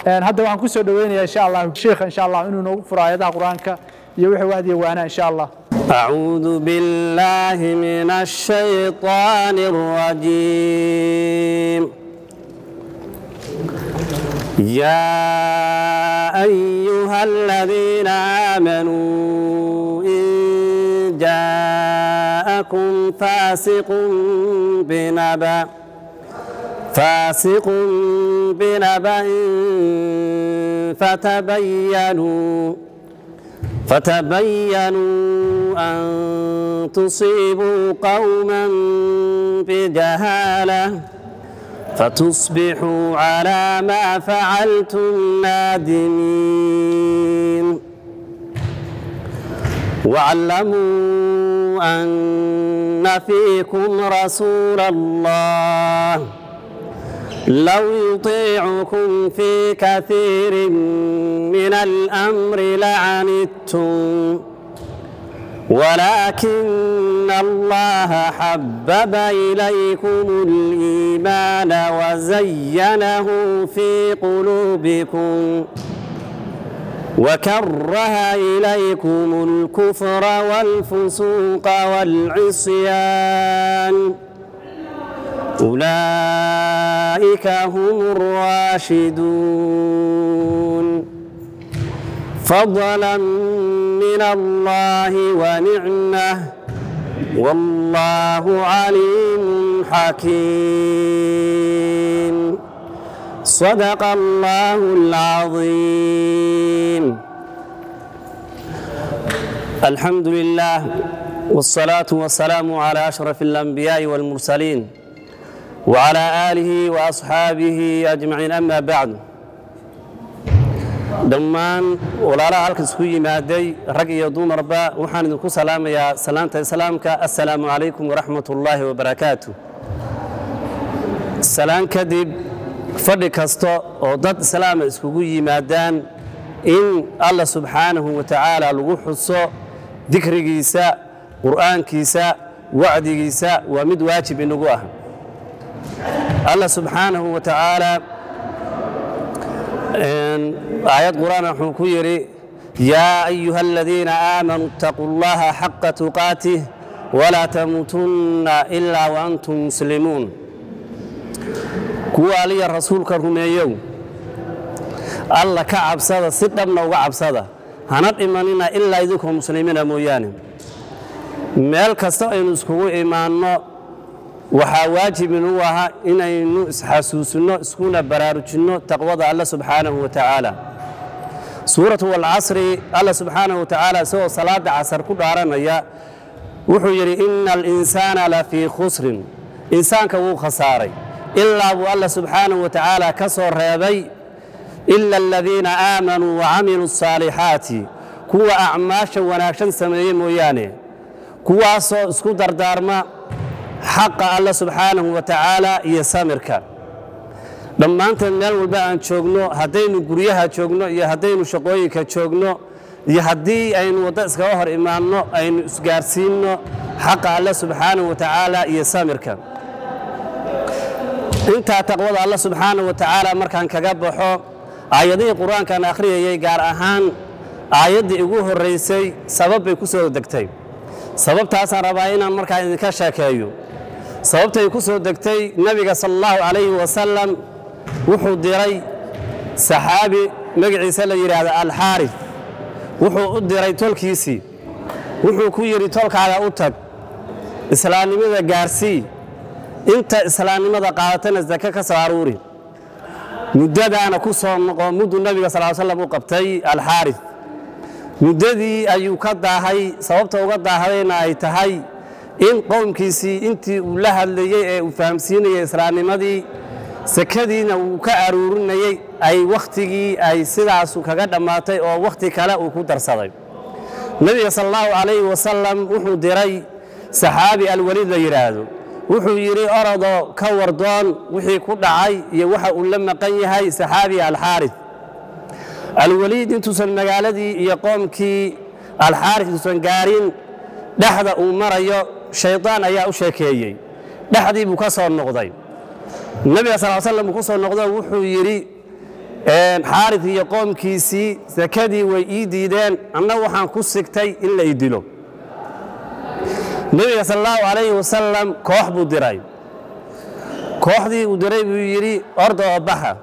Hadda waxaan ku soo dhaweynayaa insha Allah sheekha insha Allah inuu noogu furo aayadaha Quraanka iyo wixii wahdiya waana insha Allah. أعوذ بالله من الشيطان الرجيم. يا أيها الذين آمنوا إن جاءكم فاسق بنبأ فتبينوا أن تصيبوا قوما بجهالة فتصبحوا على ما فعلتم نادمين. واعلموا أن فيكم رسول الله لو يطيعكم في كثير من الأمر لعنتم ولكن الله حبب إليكم الإيمان وزينه في قلوبكم وكره إليكم الكفر والفسوق والعصيان أولئك هم الراشدون. فضلا من الله ونعمة والله عليم حكيم. صدق الله العظيم. الحمد لله والصلاة والسلام على أشرف الأنبياء والمرسلين وعلى آله وأصحابه أجمعين، أما بعد. Dhammaan walaalaha halkan isku yimaaday, rag iyo dumarba, waxaan idinku salaamayaa salaanta islaamka: assalaamu calaykum waraxmat ullaahi wabarakaatu. Salaan kadib, fadhi kasta oo dad islaama iskugu yimaadaan in Alla subxaanahu wa tacaala lagu xuso, dikrigiisa, qur'aankiisa, wacdigiisa, waa mid waajib inagu ah. Alla subxaanahu wa tacaala aayad qur'aan wuxuu ku yidhi: yaa ayuha aladiina aamanuu ittaquu allaha xaqa tuqaatih walaa tamuutunna ilaa waantum muslimuun. Kuwa aliya rasuulka rumeeyow, Alla ka cabsada, si dhabna uga cabsada, hana dhimanina ilaa idinkoo muslimiina mooyaane. Meel kasta aynu iskugu imaanno waxaa waajib inuu ahaa inaynu isxasuusinno, iskuna baraarujinno taqwada Alla subxaanahu wa tacaala. Suuratu Walcasri, Alla subxaanahu wa tacaala isagoo salaada casar ku dhaaranaya wuxuu yidhi: ina alinsaana la fii khusrin, insaanka wuu khasaaray, ilaa buu Alla subxaanahu wa tacaala ka soo reebay ila aladiina aamanuu wacamiluu asaalixaati, kuwa acmaasha wanaagsan sameeye mooyaane, kuwaasoo isku dardaarma xaqa Alla subxaanahu wa tacaala iyo samirka. Dhammaanteen meel walba aan joogno, haddaynu guryaha joogno iyo haddaynu shaqooyinka joogno iyo haddii aynu waddo iskaga hor imaanno, aynu isgaarsiinno xaqa Alle subxaanahu wa tacaala iyo samirka. Intaa taqwada Alle subxaanahu wa tacaala markaan kaga baxo, aayadihii qur-aankaan akhriyayay, gaar ahaan aayaddii igu horraysay, sabab bay ku soo degtay. Sababtaasaan rabaa inaan markaa idinka sheekeeyo. Sababtay ku soo degtay, nebiga sala allahu calayhi wasalam wuxuu diray saxaabi magaciisa la yidhaahdo Alxaaris. Wuxuu u diray tolkiisii. Wuxuu ku yidhi: tolkaaga u tag, islaamnimada gaarsii, inta islaamnimada qaadatana sake ka soo aruuri, muddadaana ku soo noqo. Mudduu nabiga sal slam u qabtay Alxaaris. Muddadii ayuu ka daahay. Sababta uga daahadayna ay tahay in qowmkiisii intii uu la hadlayey ee uu fahamsiinayey islaamnimadii, sakadiina uu ka aruurinayey, ay wakhtigii ay sidaasu kaga dhammaatay oo wakhti kale uu ku darsaday. Nebiga sal allahu calayhi wasalam wuxuu diray saxaabi Alwaliid la yidhaahdo. Wuxuu yidhi: orodoo ka wardoon wixii ku dhacay iyo waxa uu la maqan yahay saxaabi Alxaaris. Alwaliid intuusan magaaladii iyo qoomkii Alxaaris intuusan gaarin, dhexda uu marayo shaydaan ayaa u sheekeeyey. Dhexdii buu ka soo noqday. Nebiga sal slam uu ku soo noqdo, wuxuu yidhi: Xaaris iyo qoomkiisii sakadii way ii diideen, anna waxaan ku sigtay in la ii dilo. Nebiga sala allahu calayhi wasalam koox buu diray. Kooxdii uu diray buu yidhi, orda oo baxa.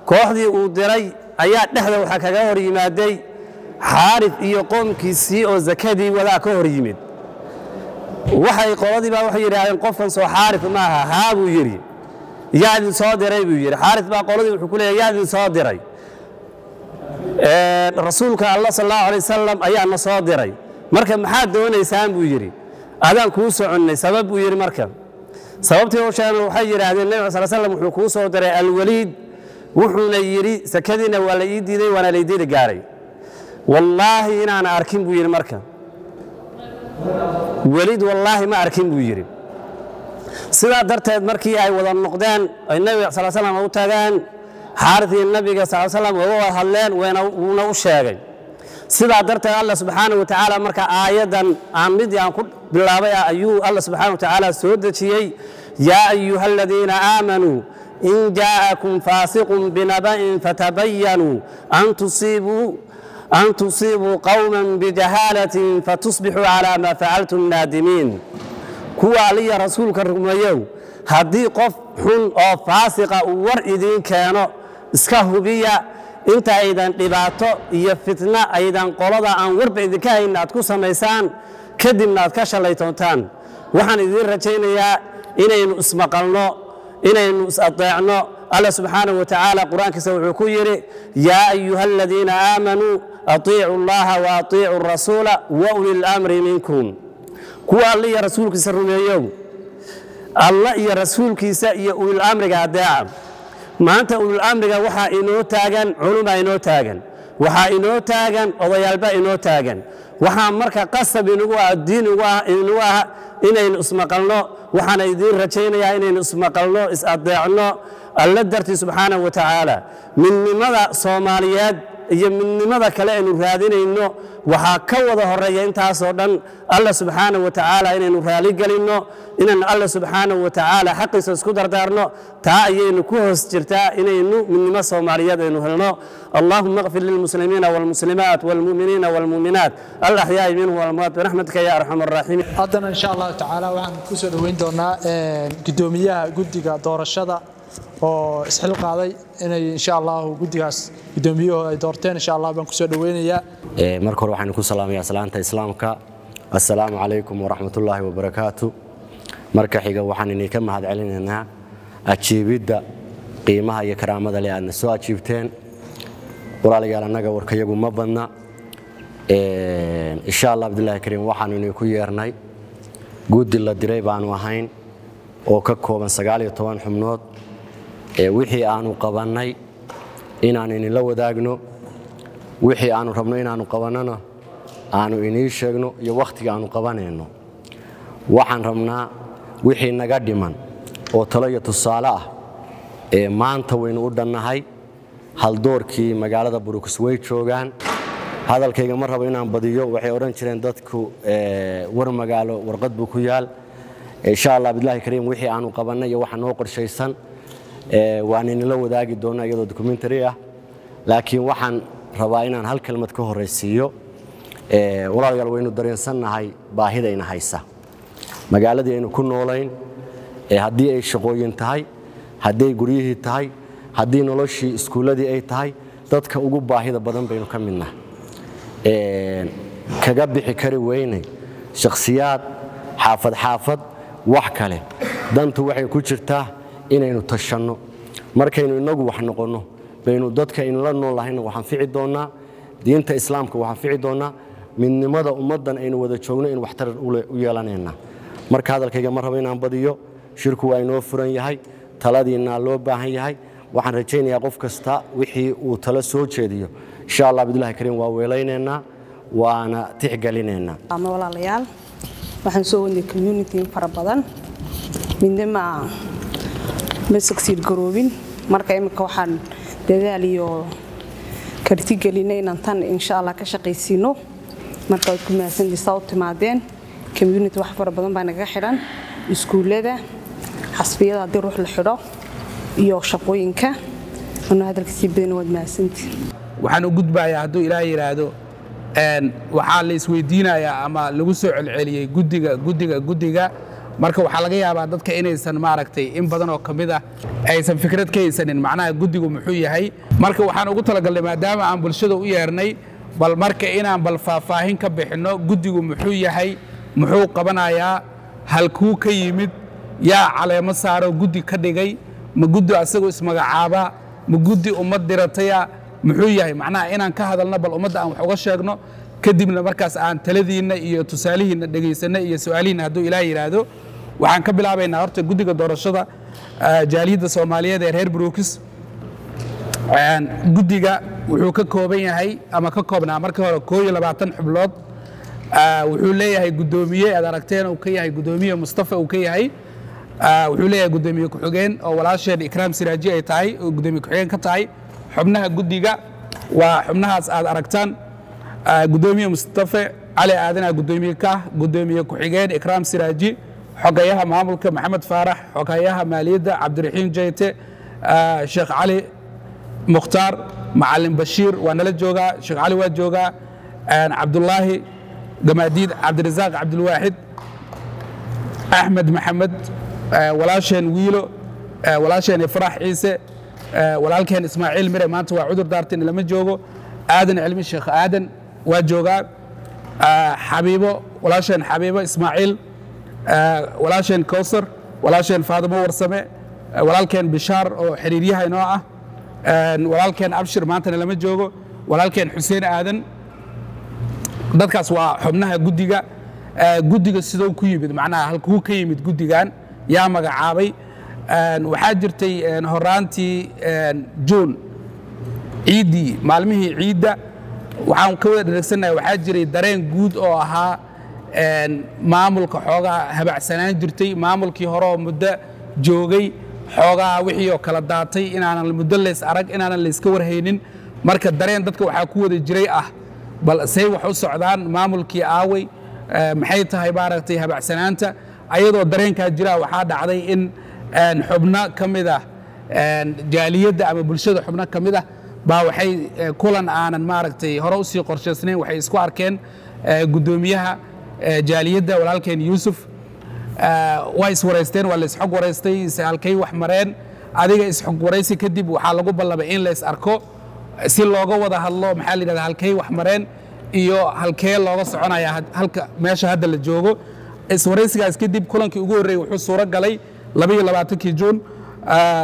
Kooxdii uu diray ayaa dhexda waxaa kaga hor yimaaday Xaaris iyo qoomkiisii oo sakadii wadaa ka hor yimid. Waxay qoladii baa waxay yidhaahdeen, qofkan soo Xaaris maaha? Haa, buu yidhi. Yaa idin soo diray, buu yidhi. Xaaris baa qoladii wuxuu ku leeyahay, yaa idin soo diray? Rasuulka Allah sal allahu alay wasalam ayaa na soo diray. Marka maxaad doonaysaan, buu yidhi. Adaan kuu soconnay. Sabab, buu yidhi. Marka sababtii u sheegna, waxay yidhaahdeen, Nebiga sal slam wuxuu kuu soo diray Alwaliid, wuxuuna yidhi sakadiina waa la ii diiday, waana la ii dili gaaray. Wallaahi inaana arkin, buu yidhi. Marka Weliid wallaahi ma arkin, buu yidhi. Sidaa darteed markii ay wada noqdeen, ay Nabiga sal slam u tageen, Xaaris nabiga sal slam uga wada hadleen, wuuna u sheegay. Sidaa darteed Allah subxaanahu wa tacaala marka aayaddan aan midii aan ku bilaabay ah ayuu Alla subxaana wa tacaala soo dejiyey: yaa ayuha aladiina aamanuu in jaa'akum faasiqun binaba'in fatabayanuu an tusiibuu qowman bijahaalatin fatusbixuu calaa maa facaltum naadimiin. Kuwa Aliya rasuulka rumeeyow, haddii qof xun oo faasiqa uu war idiin keeno, iska hubiya inta aydan dhibaato iyo fitna aydan qolada aan warba idinka hayn aad ku samaysaan, kadibna aad ka shallaytoontaan. Waxaan idiin rajaynayaa inaynu ismaqalno, inaynu is-adeecno. Alla subxaanahu wa tacaala qur-aankiisa wuxuu ku yidhi: yaa ayuha aladiina aamanuu atiicu allaha wa atiicu rasuula wa uli lamri minkum. Kuwa Alla iyo rasuulkiisa rumeeyow, Alla iyo rasuulkiisa iyo ulil amriga adeeca. Maanta ulil amriga waxaa inoo taagan culumaa inoo taagan, waxaa inoo taagan odayaalba inoo taagan. Waxaa marka qasab inugu ah, diin inugu ah, inaynu ismaqalno. Waxaana idiin rajaynayaa inaynu ismaqalno, is-adeecno Alla dartii subxaanahu wa tacaala. Midnimada Soomaaliyeed iyo midnimada kale aynu raadinayno waxaa ka wada horeeya intaasoo dhan Alla subxaanahu wa tacaala inaynu raaligelinno, inaynu Alla subxaanahu wa tacaala xaqiisa isku dardaarno. Taa ayaynu ku hoos jirtaa inaynu midnimo Soomaaliyeed aynu helno. Allahuma اغfir lilmuslimiina wاlmuslimaat wاlmu'miniina wاlmu'minaat alaxyaai minhum والأموات برحمتك يا أرحم الراحمين. Haddana insha allahu tacaala waxaan kusoo dhoweyn doonaa guddoomiyaha guddiga doorashada oo isxil qaaday inay insha allahu guddigaas guddoomiyahooda ay doorteen. Insha allah baan kusoo dhoweynayaa. Marka hore waxaan ku salaamayaa salaanta Islaamka: assalaamu calaykum waraxmatullaahi wabarakaatu. Marka xiga waxaan idinka mahad celinaynaa ajiibidda qiimaha iyo karaamada leh aadna soo ajiibteen. Walaalayaal, annaga warkayagu ma badna. Insha allah abdullahi kariim, waxaanu idinku yeernay guddi la diray baanu ahayn oo ka kooban 19 xubnood, wixii aanu qabannay inaanu idinla wadaagno, wixii aanu rabno inaanu qabannona aanu inii sheegno iyo wakhtiga aanu qabanayno. Waxaan rabnaa wixii naga dhiman oo talo iyo tusaale ah ee maanta waynu u dhannahay. Haldoorkii magaalada Burukus way joogaan. Hadalkayga ma rabo inaan badiyo. Waxay odhan jireen dadku, war magaalo warqad buu ku yaal. Insha allah billahi kariim, wixii aanu qabannay iyo waxa noo qorshaysan waan inila wadaagi doonaa iyadoo documentary ah. Laakiin waxaan rabaa inaan hal kelmad ka horraysiiyo. Walaalayaal, waynu dareensannahay baahidayna haysa magaaladii aynu ku noolayn, haddii ay shaqooyin tahay, hadday guryihii tahay, haddii noloshii iskuulladii ay tahay. Dadka ugu baahida badan baynu ka midnahay. Kaga bixi kari weynay shakhsiyaad, xaafad xaafad, wax kale. Dantu waxay ku jirtaa inaynu tashanno. Markaynu innagu wax noqonno baynu dadka aynula nool lahayna waxaan fici doonnaa, diinta Islaamka waxaan fici doonnaa, midnimada ummaddan aynu wada joogno in waxtar u yeelanaynaa. Marka hadalkayga ma rabo inaan badiyo. Shirku waa inoo furan yahay, taladiinaa loo baahan yahay. Waxaan rajaynayaa qof kasta wixii uu talo soo jeediyo, insha allah bidillahi kariim, waa weelaynaynaa waana tixgelinaynaa. Ama walaalayaal, waxaan soo wadnay community fara badan, midna ma succeed garoobin. Marka imika waxaan dadaal iyo karti gelinay inaan tan insha allah ka shaqaysiino. Marka waad ku mahadsantisaa u timaadeen. Community wax fara badan baa nagaga xidhan: iskuullada, xasbiyada haddii ruux la xidho, iyo shaqooyinka. Anuu hadalka sii badan, waad mahadsantii. Waxaan u gudbayaa, hadduu Ilaah yidhaahdo, waxaa la isweydiinayaa ama lagu soo celceliyey guddiga, guddiga, guddiga. Marka waxaa laga yaabaa dadka inaysan, maaragtay, in badan oo ka mid ah aysan fikrad ka haysanin macnaha guddigu muxuu yahay. Marka waxaan ugu talagalnay, maadaama aan bulshada u yeernay, bal marka inaan bal faahfaahin ka bixinno guddigu muxuu yahay, muxuu qabanayaa, halkuu ka yimid, yaa caleemo saaro guddi ka dhigay, ma guddi asagoo ismagacaaba, ma guddi ummad dirataya, muxuu yahay. Macnaha inaan ka hadalno, bal ummadda aan wax uga sheegno, kadibna markaas aan taladiinna iyo tusaalihiinna dhegaysanno iyo su'aalihiinna, hadduu Ilaah yidhaahdo. Waxaan ka bilaabaynaa horta guddiga doorashada jaaliyadda Soomaaliyeed ee reer Brookis. Guddiga wuxuu ka kooban yahay ama ka koobnaa markii hore 21 xubnood. Wuxuu leeyahay guddoomiye aad aragteen uu ka yahay guddoomiye Mustafa uu ka yahay. Wuxuu leeyahay guddoomiye ku-xigeen oo walaasheen Ikraam Siraaji ay tahay oo guddoomiye ku-xigeen ka tahay. Xubnaha guddiga waa xubnahaas aad aragtaan: guddoomiye Mustafe Cali Aadanaa guddoomiye ka, guddoomiye ku-xigeen Ikraam Siraaji, xogayaha maamulka Maxamed Faarax, xogayaha maaliyadda Cabdiraxiim Jeyte, Sheekh Cali Mukhtaar, Macalin Bashiir waa nala joogaa, Sheekh Cali waa joogaa, Cabdulaahi Gamaadiid, Cabdirasaaq Cabdulwaaxid, Axmed Maxamed, walaasheen Wiilo, walaasheen Ifraax Ciise, walaalkeen Ismaaciil Mire maanta waa cudur daarteen, lama joogo. Aadan Cilmi Sheekh Aadan waa joogaa, Xabiibo, walaasheen Xabiibo Ismaaciil, walaasheen Kowsar, walaasheen Faadimo Warsame, walaalkeen Bishaar oo xiriiryaha inoo ah, walaalkeen Abshir maantana lama joogo, walaalkeen Xuseen Aadan. Dadkaas waa xubnaha guddiga. Guddiga sidoo ku yimid, macnaha halkuu ka yimid guddigan, yaa magacaabay? Waxaa jirtay horaantii Juun, ciiddii, maalmihii ciidda, waxaan ka wada dheregsannahay waxaa jiray dareen guud oo ahaa maamulka xoogaa habacsanaan jirtay, maamulkii hore oo muddo joogay, xoogaa wixii oo kala daatay, inaanan muddo lays arag, inaanan layska warhaynin. Marka dareen dadka waxaa ku wada jiray ah bal say wax u socdaan, maamulkii aaway, maxay tahay, maaragtay, habacsanaanta. Ayadoo dareenkaa jira waxaa dhacday in xubno ka mid ah jaaliyadda ama bulshada, xubno ka mid ah baa waxay kulan aanan, maaragtay, hore usii qorshaysnayn waxay isku arkeen guddoomiyaha jaaliyadda, walaalkeen Yuusuf. Waa iswaraysteen, waa la isxog waraystay halkay wax mareen. Adiga isxog waraysi kadib waxaa lagu ballamay in la is arko si looga wada hadlo, maxaa la yidhahdaa, halkay wax mareen iyo halkee looga soconaya halka meesha hadda la joogo. Iswaraysigaas kadib kulankii ugu horreeyey wuxuu suuro galay 22-kii Juun.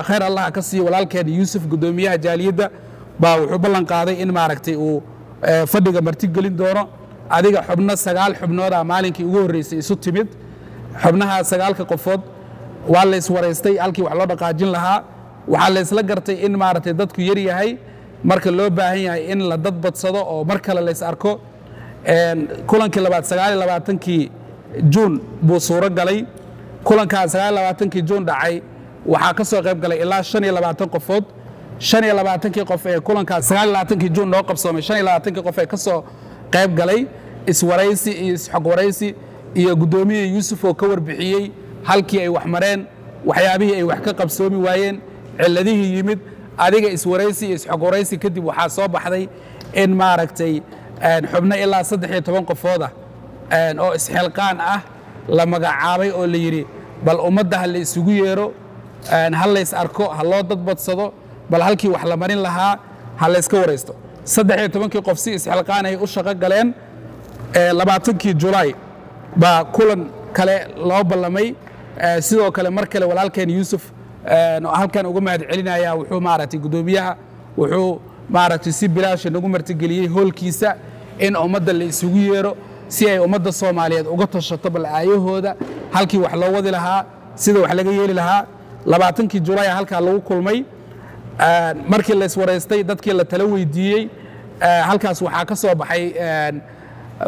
Khayr Allah ka siiyo walaalkeen Yuusuf, guddoomiyaha jaaliyadda baa wuxuu ballan qaaday in, maaragtay, uu fadhiga martigelin doono. Adiga xubno 9 xubnooda maalinkii ugu horreysay isu timid. Xubnaha sagaalka qofood waa la iswaraystay halkii wax loo dhaqaajin lahaa. Waxaa la isla gartay in, maaragtay, dadku yar yahay, marka loo baahan yahay in la dad badsado oo mar kale la is arko. Kulankii labaad 29-kii Juun buu suuro galay. Kulankaa 29-kii Juun dhacay waxaa ka soo qayb galay ilaa 25 qofood. 25-kii qof ee kulankaas 29-kii Juun noo qabsoomay, 25-kii qof ee ka soo qayb galay, iswaraysi iyo isxog waraysi iyo guddoomiye Yuusuf oo ka warbixiyey halkii ay wax mareen, waxyaabihii ay wax ka qabsoomi waayeen, cilladihii yimid, adiga iswaraysi iyo isxog waraysi kadib waxaa soo baxday in, maaragtay, xubno ilaa 13 qofooda oo isxilqaan ah la magacaabay oo la yidhi bal ummadda ha la isugu yeero, ha lays arko, ha loo dadbadsado, bal halkii wax la marin lahaa ha layska waraysto. 13-kii qof si isxilqaan ay u shaqo galeen. 20-kii Julaay baa kulan kale loo ballamay. Sidoo kale mar kale walaalkeen Yuusuf halkan uga mahad celinaya. Wuxuu, maaragtay, guddoomiyaha wuxuu, maaragtay, si bilaasha nagu martigeliyey hoolkiisa in ummadda la isugu yeero si ay ummadda Soomaaliyeed uga tashato bal aayahooda, halkii wax loo wadi lahaa, sida wax laga yeeli lahaa. 20-kii Julaay halkaa lagu kulmay. Markii la iswaraystay, dadkii la tala weydiiyey, halkaas waxaa ka soo baxay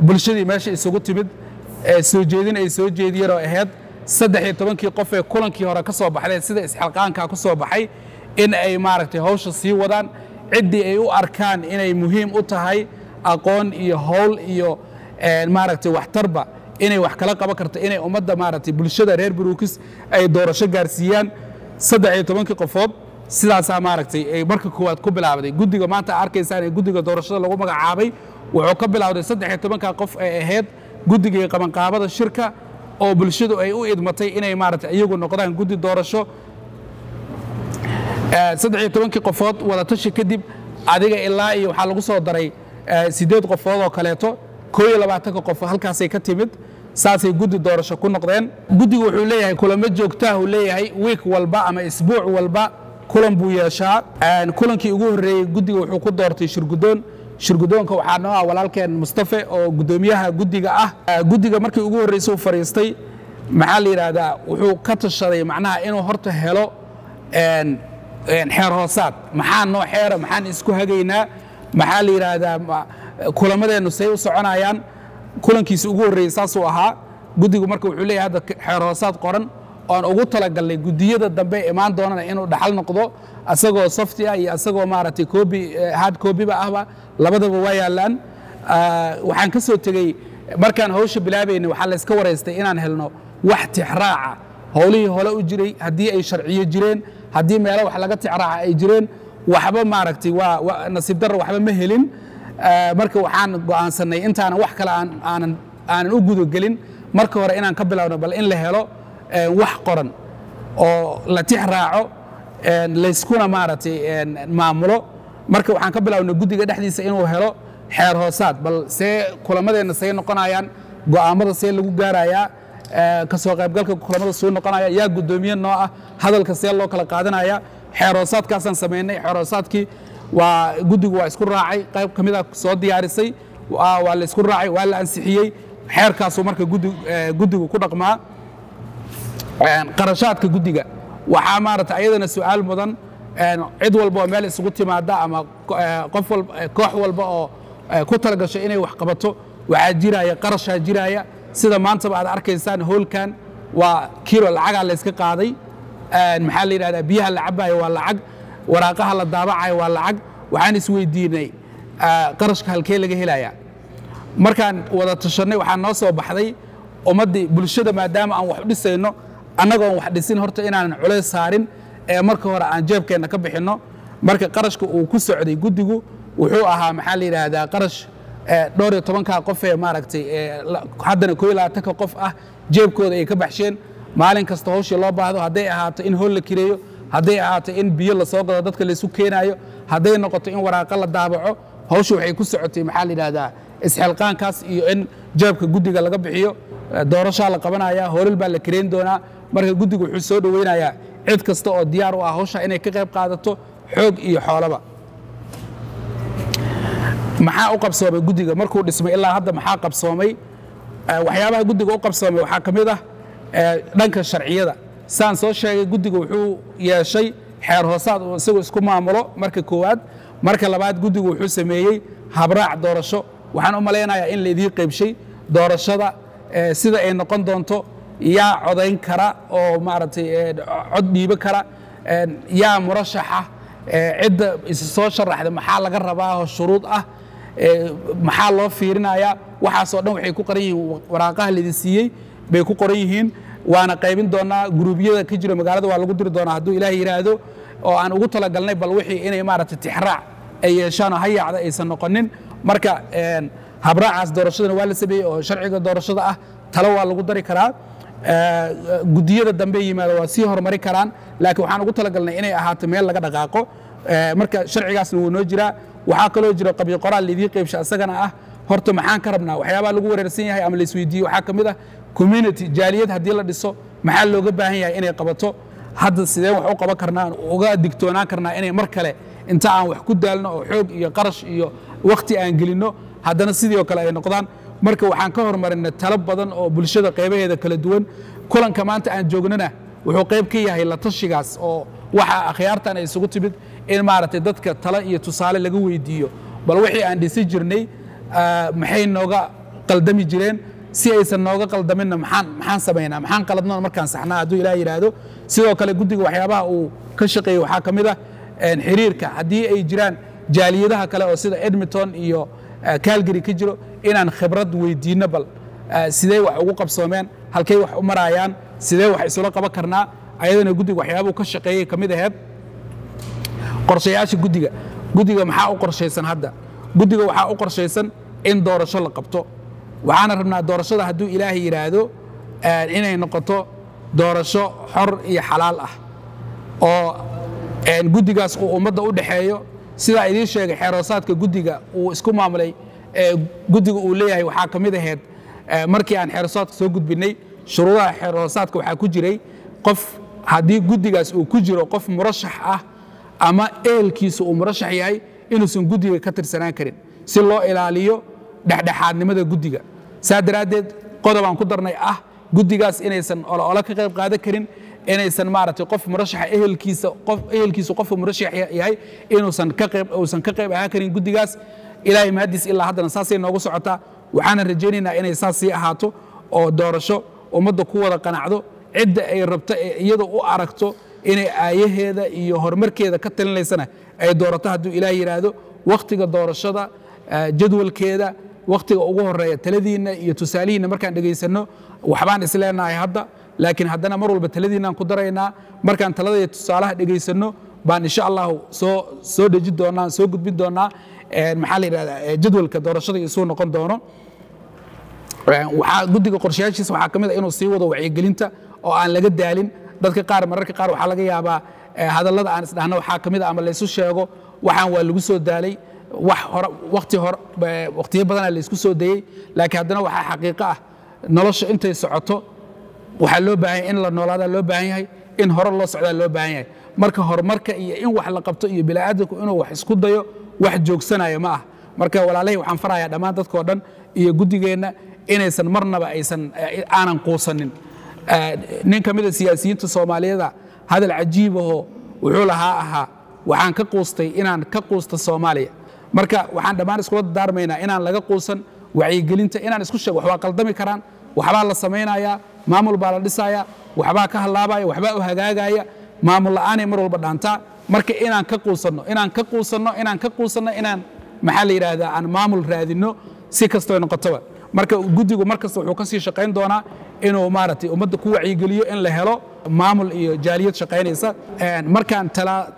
bulshadii meesha isugu timid soo jeedin ay soo jeediyeen oo ahayd 13-kii qof ee kulankii hore ka soo baxday sida isxilqaankaa ku soo baxay in ay, maaragtay, hawsha sii wadaan, ciddii ay u arkaan inay muhiim u tahay aqoon iyo howl iyo, maaragtay, waxtarba inay wax kala qaban karto, inay ummadda, maaragtay, bulshada reer Buruukis ay doorasho gaarsiiyaan. 13-kii qofood Sidaasaa maaragtay ay marka koowaad ku bilaabday guddiga maanta arkaysaan ee guddiga doorashada lagu magacaabay. Wuxuu ka bilowday 13-ka qof ee ahayd guddigii qabanqaabada shirka oo bulshadu ay u idmatay inay maaragtay iyagu noqdaan guddi doorasho. 13-kii qofood wadatashi kadib adiga ilaa iyo waxaa lagu soo daray 8 qofood oo kaleeto, 21-ka qof halkaasay ka timid, saasay guddi doorasho ku noqdeen. Guddigu wuxuu leeyahay kulamo joogtaah uu leeyahay, week walba ama isbuuc walba kulan buu yeeshaa. Kulankii ugu horreeyey guddiga wuxuu ku doortay shirguddoon. Shirguddoonka waxaa noo ah walaalkeen Mustafe oo guddoomiyaha guddiga ah. Guddiga markii ugu horreysay uu fadhiistay, maxaa la yidhaahdaa, wuxuu ka tashaday macnaha inuu horta helo xeer hoosaad. Maxaa noo xeera? Maxaan isku hagaynaa? Maxaa la yidhaahdaa, kulamadeennu say u soconayaan? Kulankiisi ugu horreeyey saasuu ahaa. Guddigu marka wuxuu leeyahay hadda xeer hoosaad qoran oon ugu talagalnay guddiyada dambe imaan doonana inuu dhaxal noqdo, asagoo soft ah iyo asagoo maaragtay copy, hard copyba ahba, labadaba waa yaallaan. Waxaan ka soo tegey markaan hawsha bilaabaynay, waxaa la iska waraystay inaan helno wax tixraaca howlihii hore u jiray, haddii ay sharciyo jireen, haddii meelo wax laga tixraaca ay jireen. Waxba maaragtay waa nasiib darro, waxba ma helin. Marka waxaan go'aansanay intaanan wax kale aanan u gudagelin, marka hore inaan ka bilowno bal in la helo wax qoran oo la tix raaco, layskuna maaragtay maamulo. Marka waxaan ka bilownay guddiga dhexdiisa inuu helo xeer hoosaad, bal see kulamadeenna say noqonayaan, go'aamada see lagu gaarayaa, ka soo qaybgalka kulamada suu noqonaya, yaa guddoomiye noo ah, hadalka see loo kala qaadanaya. Xeer hoosaadkaasaan samaynay. Xeer hoosaadkii waa guddigu waa isku raacay, qayb ka mid a soo diyaarisay, waa la isku raacay, waa la ansixiyey xeerkaasuu. Marka guddigu ku dhaqmaa. Qarashaadka guddiga waxaa maaragtay ayadana su'aal mudan. Cid walba oo meel isugu timaada ama qof walba, koox walba oo ku talagasho inay wax qabato, waxaa jiraya qarashaa jiraya. Sida maantaba aad arkaysaan, hoolkan waa kilo, lacagaa layska qaaday. Maxaa la yidhahdaa, biyaha la cabaayo waa lacag, waraaqaha la daabacayo waa lacag. Waxaan isweydiinay qarashka halkee laga helayaa? Markaan wada tashanay waxaa noo soo baxday ummaddii bulshada, maadaama aan wax u dhisayno, annagoon wax dhisin horta inaanan culays saarin ee marka hore aan jeebkeenna ka bixinno. Marka qarashka uu ku socday guddigu wuxuu ahaa, maxaa la yidhaahdaa, qarash dhowr iyo tobankaa qof ee maaragtay haddana 21-ka qof ah jeebkooda ay ka baxsheen maalin kasta hawshii loo baahdo, hadday ahaato in hool la kireeyo, hadday ahaato in biyo lasoo gado dadka laysu keenaayo, hadday noqoto in waraaqo la daabaco. Hawshu waxay ku socotay, maxaa la yidhaahdaa, isxilqaankaas iyo in jeebka guddiga laga bixiyo. Doorashaa la qabanaya, hoolal baa la kireyn doonaa. Marka guddigu wuxuu soo dhoweynayaa cid kasta oo diyaar u ah hawsha inay ka qayb qaadato, xoog iyo xoolaba. Maxaa u qabsoomay guddiga markuu dhismay ilaa hadda? Maxaa qabsoomay? Waxyaabaha guddiga u qabsoomay waxaa ka mid ah dhanka sharciyada. Saan soo sheegay, guddiga wuxuu yeeshay xeer hoosaad uu isagu isku maamulo marka koowaad. Marka labaad, guddigu wuxuu sameeyey habraac doorasho. Waxaan u malaynayaa in laidii qaybshay doorashada sida ay noqon doonto, yaa codayn kara oo maaragtay cod dhiibo kara, yaa murashaxa, cidda is soo sharaxda maxaa laga rabaa oo shuruud ah, maxaa loo fiirinayaa. Waxaasoo dhan waxay ku qoran yihiin waraaqaha laidin siiyey bay ku qoran yihiin, waana qaybin doonaa. Guruubyada ka jira magaalada waa lagu diri doonaa hadduu Ilaah yidhaahdo, oo aan ugu talagalnay bal wixii inay maaragtay tixraac ay yeeshaan oo hayaacda aysan noqonin. Marka habraacaas doorashadana waa la sameeyey oo sharciga doorashada ah. Talo waa lagu dari karaa, guddiyada dambe yimaado waa sii horumari karaan, laakiin waxaan ugu talagalnay inay ahaato meel laga dhaqaaqo. Marka sharcigaasna wuu noo jiraa. Waxaa kaloo jira qabyo qoraal laidii qaybsha isagana ah. Horta maxaan ka rabnaa? Waxyaabaha lagu wareersan yahay ama la isweydiiye waxaa ka mid ah community jaaliyad haddii la dhiso maxaa looga baahan yahay inay qabato? Hadda sideen wax u qaban karnaa, uga digtoonaan karnaa inay mar kale inta aan wax ku daalno oo xoog iyo qarash iyo wakhti aan gelinno haddana sidii oo kale ay noqdaan? Marka waxaan ka hormarinay talo badan oo bulshada qaybaheeda kala duwan. Kulanka maanta aan joognana wuxuu qayb ka yahay la tashigaas, oo waxa akhyaartan ay isugu timid in maaragtay dadka talo iyo tusaale laga weydiiyo, bal wixii aan dhisi jirnay maxay nooga qaldami jireen, si aysan nooga qaldaminna maxaan samaynaa, maxaan qaladnona markaan saxnaa hadduu Ilaah yidhaahdo. Sidoo kale guddiga waxyaabaha uu ka shaqeeyey waxaa ka mid ah xiriirka haddii ay jiraan jaaliyadaha kale oo sida Edmonton iyo Calgary ka jiro, inaan khibrad weydiinno, bal sidee wax ugu qabsoomeen, halkay wax u maraayaan, sidee wax isula qaban karnaa. Ayadana guddiga waxyaabuu ka shaqeeyey ka mid aheyd. Qorshayaasha guddiga. Guddiga maxaa u qorshaysan hadda? Guddiga waxaa u qorshaysan in doorasho la qabto. Waxaana rabnaa doorashada, hadduu Ilaahay yidhaahdo, inay noqoto doorasho xor iyo xalaal ah oo guddigaas uu ummadda u dhexeeyo. Sidaa idiin sheegay, xeeroosaadka guddiga uu isku maamulay ee guddiga uu leeyahay waxaa ka mid ahayd, markii aan xeeroosaadka soo gudbinay, shuruudaha xeeroosaadka waxaa ku jiray qof haddii guddigaas uu ku jiro qof murashax ah ama ehelkiisu uu murashax yahay inuusan guddiga ka tirsanaan karin, si loo ilaaliyo dhexdhexaadnimada guddiga. Saa daraaddeed qodobaan ku darnay ah guddigaas inaysan oloolo ka qayb qaadan karin, inaysan maaragtay qof murashaxa ehelkiisa, qof ehelkiisu qofka murashax yahay inuusan ka qayb uusan ka qayb ahaan karin guddigaas. Ilaahay mahadiis, ilaa haddana saasay noogu socotaa. Waxaana rajaynaynaa inay saas sii ahaato oo doorasho ummadda ku wada qanacdo, cidda ay rabto ee iyada u aragto inay aayaheeda iyo horumarkeeda ka talinaysana ay doorato, hadduu Ilaah yidhaahdo. Wakhtiga doorashada, jadwalkeeda, wakhtiga ugu horeeya, taladiinna iyo tusaalihiinna markaan dhegaysanno waxbaan isleenahay hadda, laakiin haddana mar walba taladiinnaan ku daraynaa. Markaan talada iyo tusaalaha dhegaysanno baan insha Allahu soo deji doonaa, soo gudbin doonaa, maxaa la yidhahdaa, jadwalka doorashada iyo suu noqon doono. Waxaa guddiga qorshayaashiisa waxaa ka mid ah inuu sii wado wacyigelinta oo aan laga daalin. Dadka qaar, mararka qaar waxaa laga yaabaa hadallada aan isdhahno waxaa ka mid ah ama laysu sheego, waxaan waa lagu soo daalay, wax hore, waqti hore, waqtiyo badanaa laysku soo dayey. Laakiin haddana waxaa xaqiiqo ah nolosha intay socoto waxaa loo baahan yahay in la noolaadaa, loo baahan yahay in hore loo socdaa loo baahan yahay. Marka horumarka iyo in wax la qabto iyo bini'aadamku inuu wax isku dayo wax joogsanaya ma ah. Marka walaalahii, waxaan farayaa dhammaan dadkoo dhan iyo guddigeenna inaysan marnaba aysan aanan quusanin. Nin ka mid a siyaasiyiinta Soomaaliyada hadal cajiibahoo wuxuu lahaa ahaa, "Waxaan ka quustay inaan ka quusta Soomaaliya." Marka waxaan dhammaan iskula dardaarmaynaa inaan laga quusan wacyigelinta, inaan isku sheego wax waa qaldami karaan, waxbaa la samaynayaa, maamul baa la dhisayaa, waxbaa ka hallaabaya, waxbaa u hagaagaya. Maamul la'aanay mar walba dhaantaa. Marka inaan ka quusanno, inaan ka quusanno, inaan ka quusanno inaan, maxaa la yidhaahdaa, aan maamul raadinno si kastoo noqotoba. Marka guddigu mar kasta wuxuu ka sii shaqayn doonaa inuu maaragtay ummadda ku wacyigeliyo in la helo maamul iyo jaaliyad shaqaynaysa. Markaan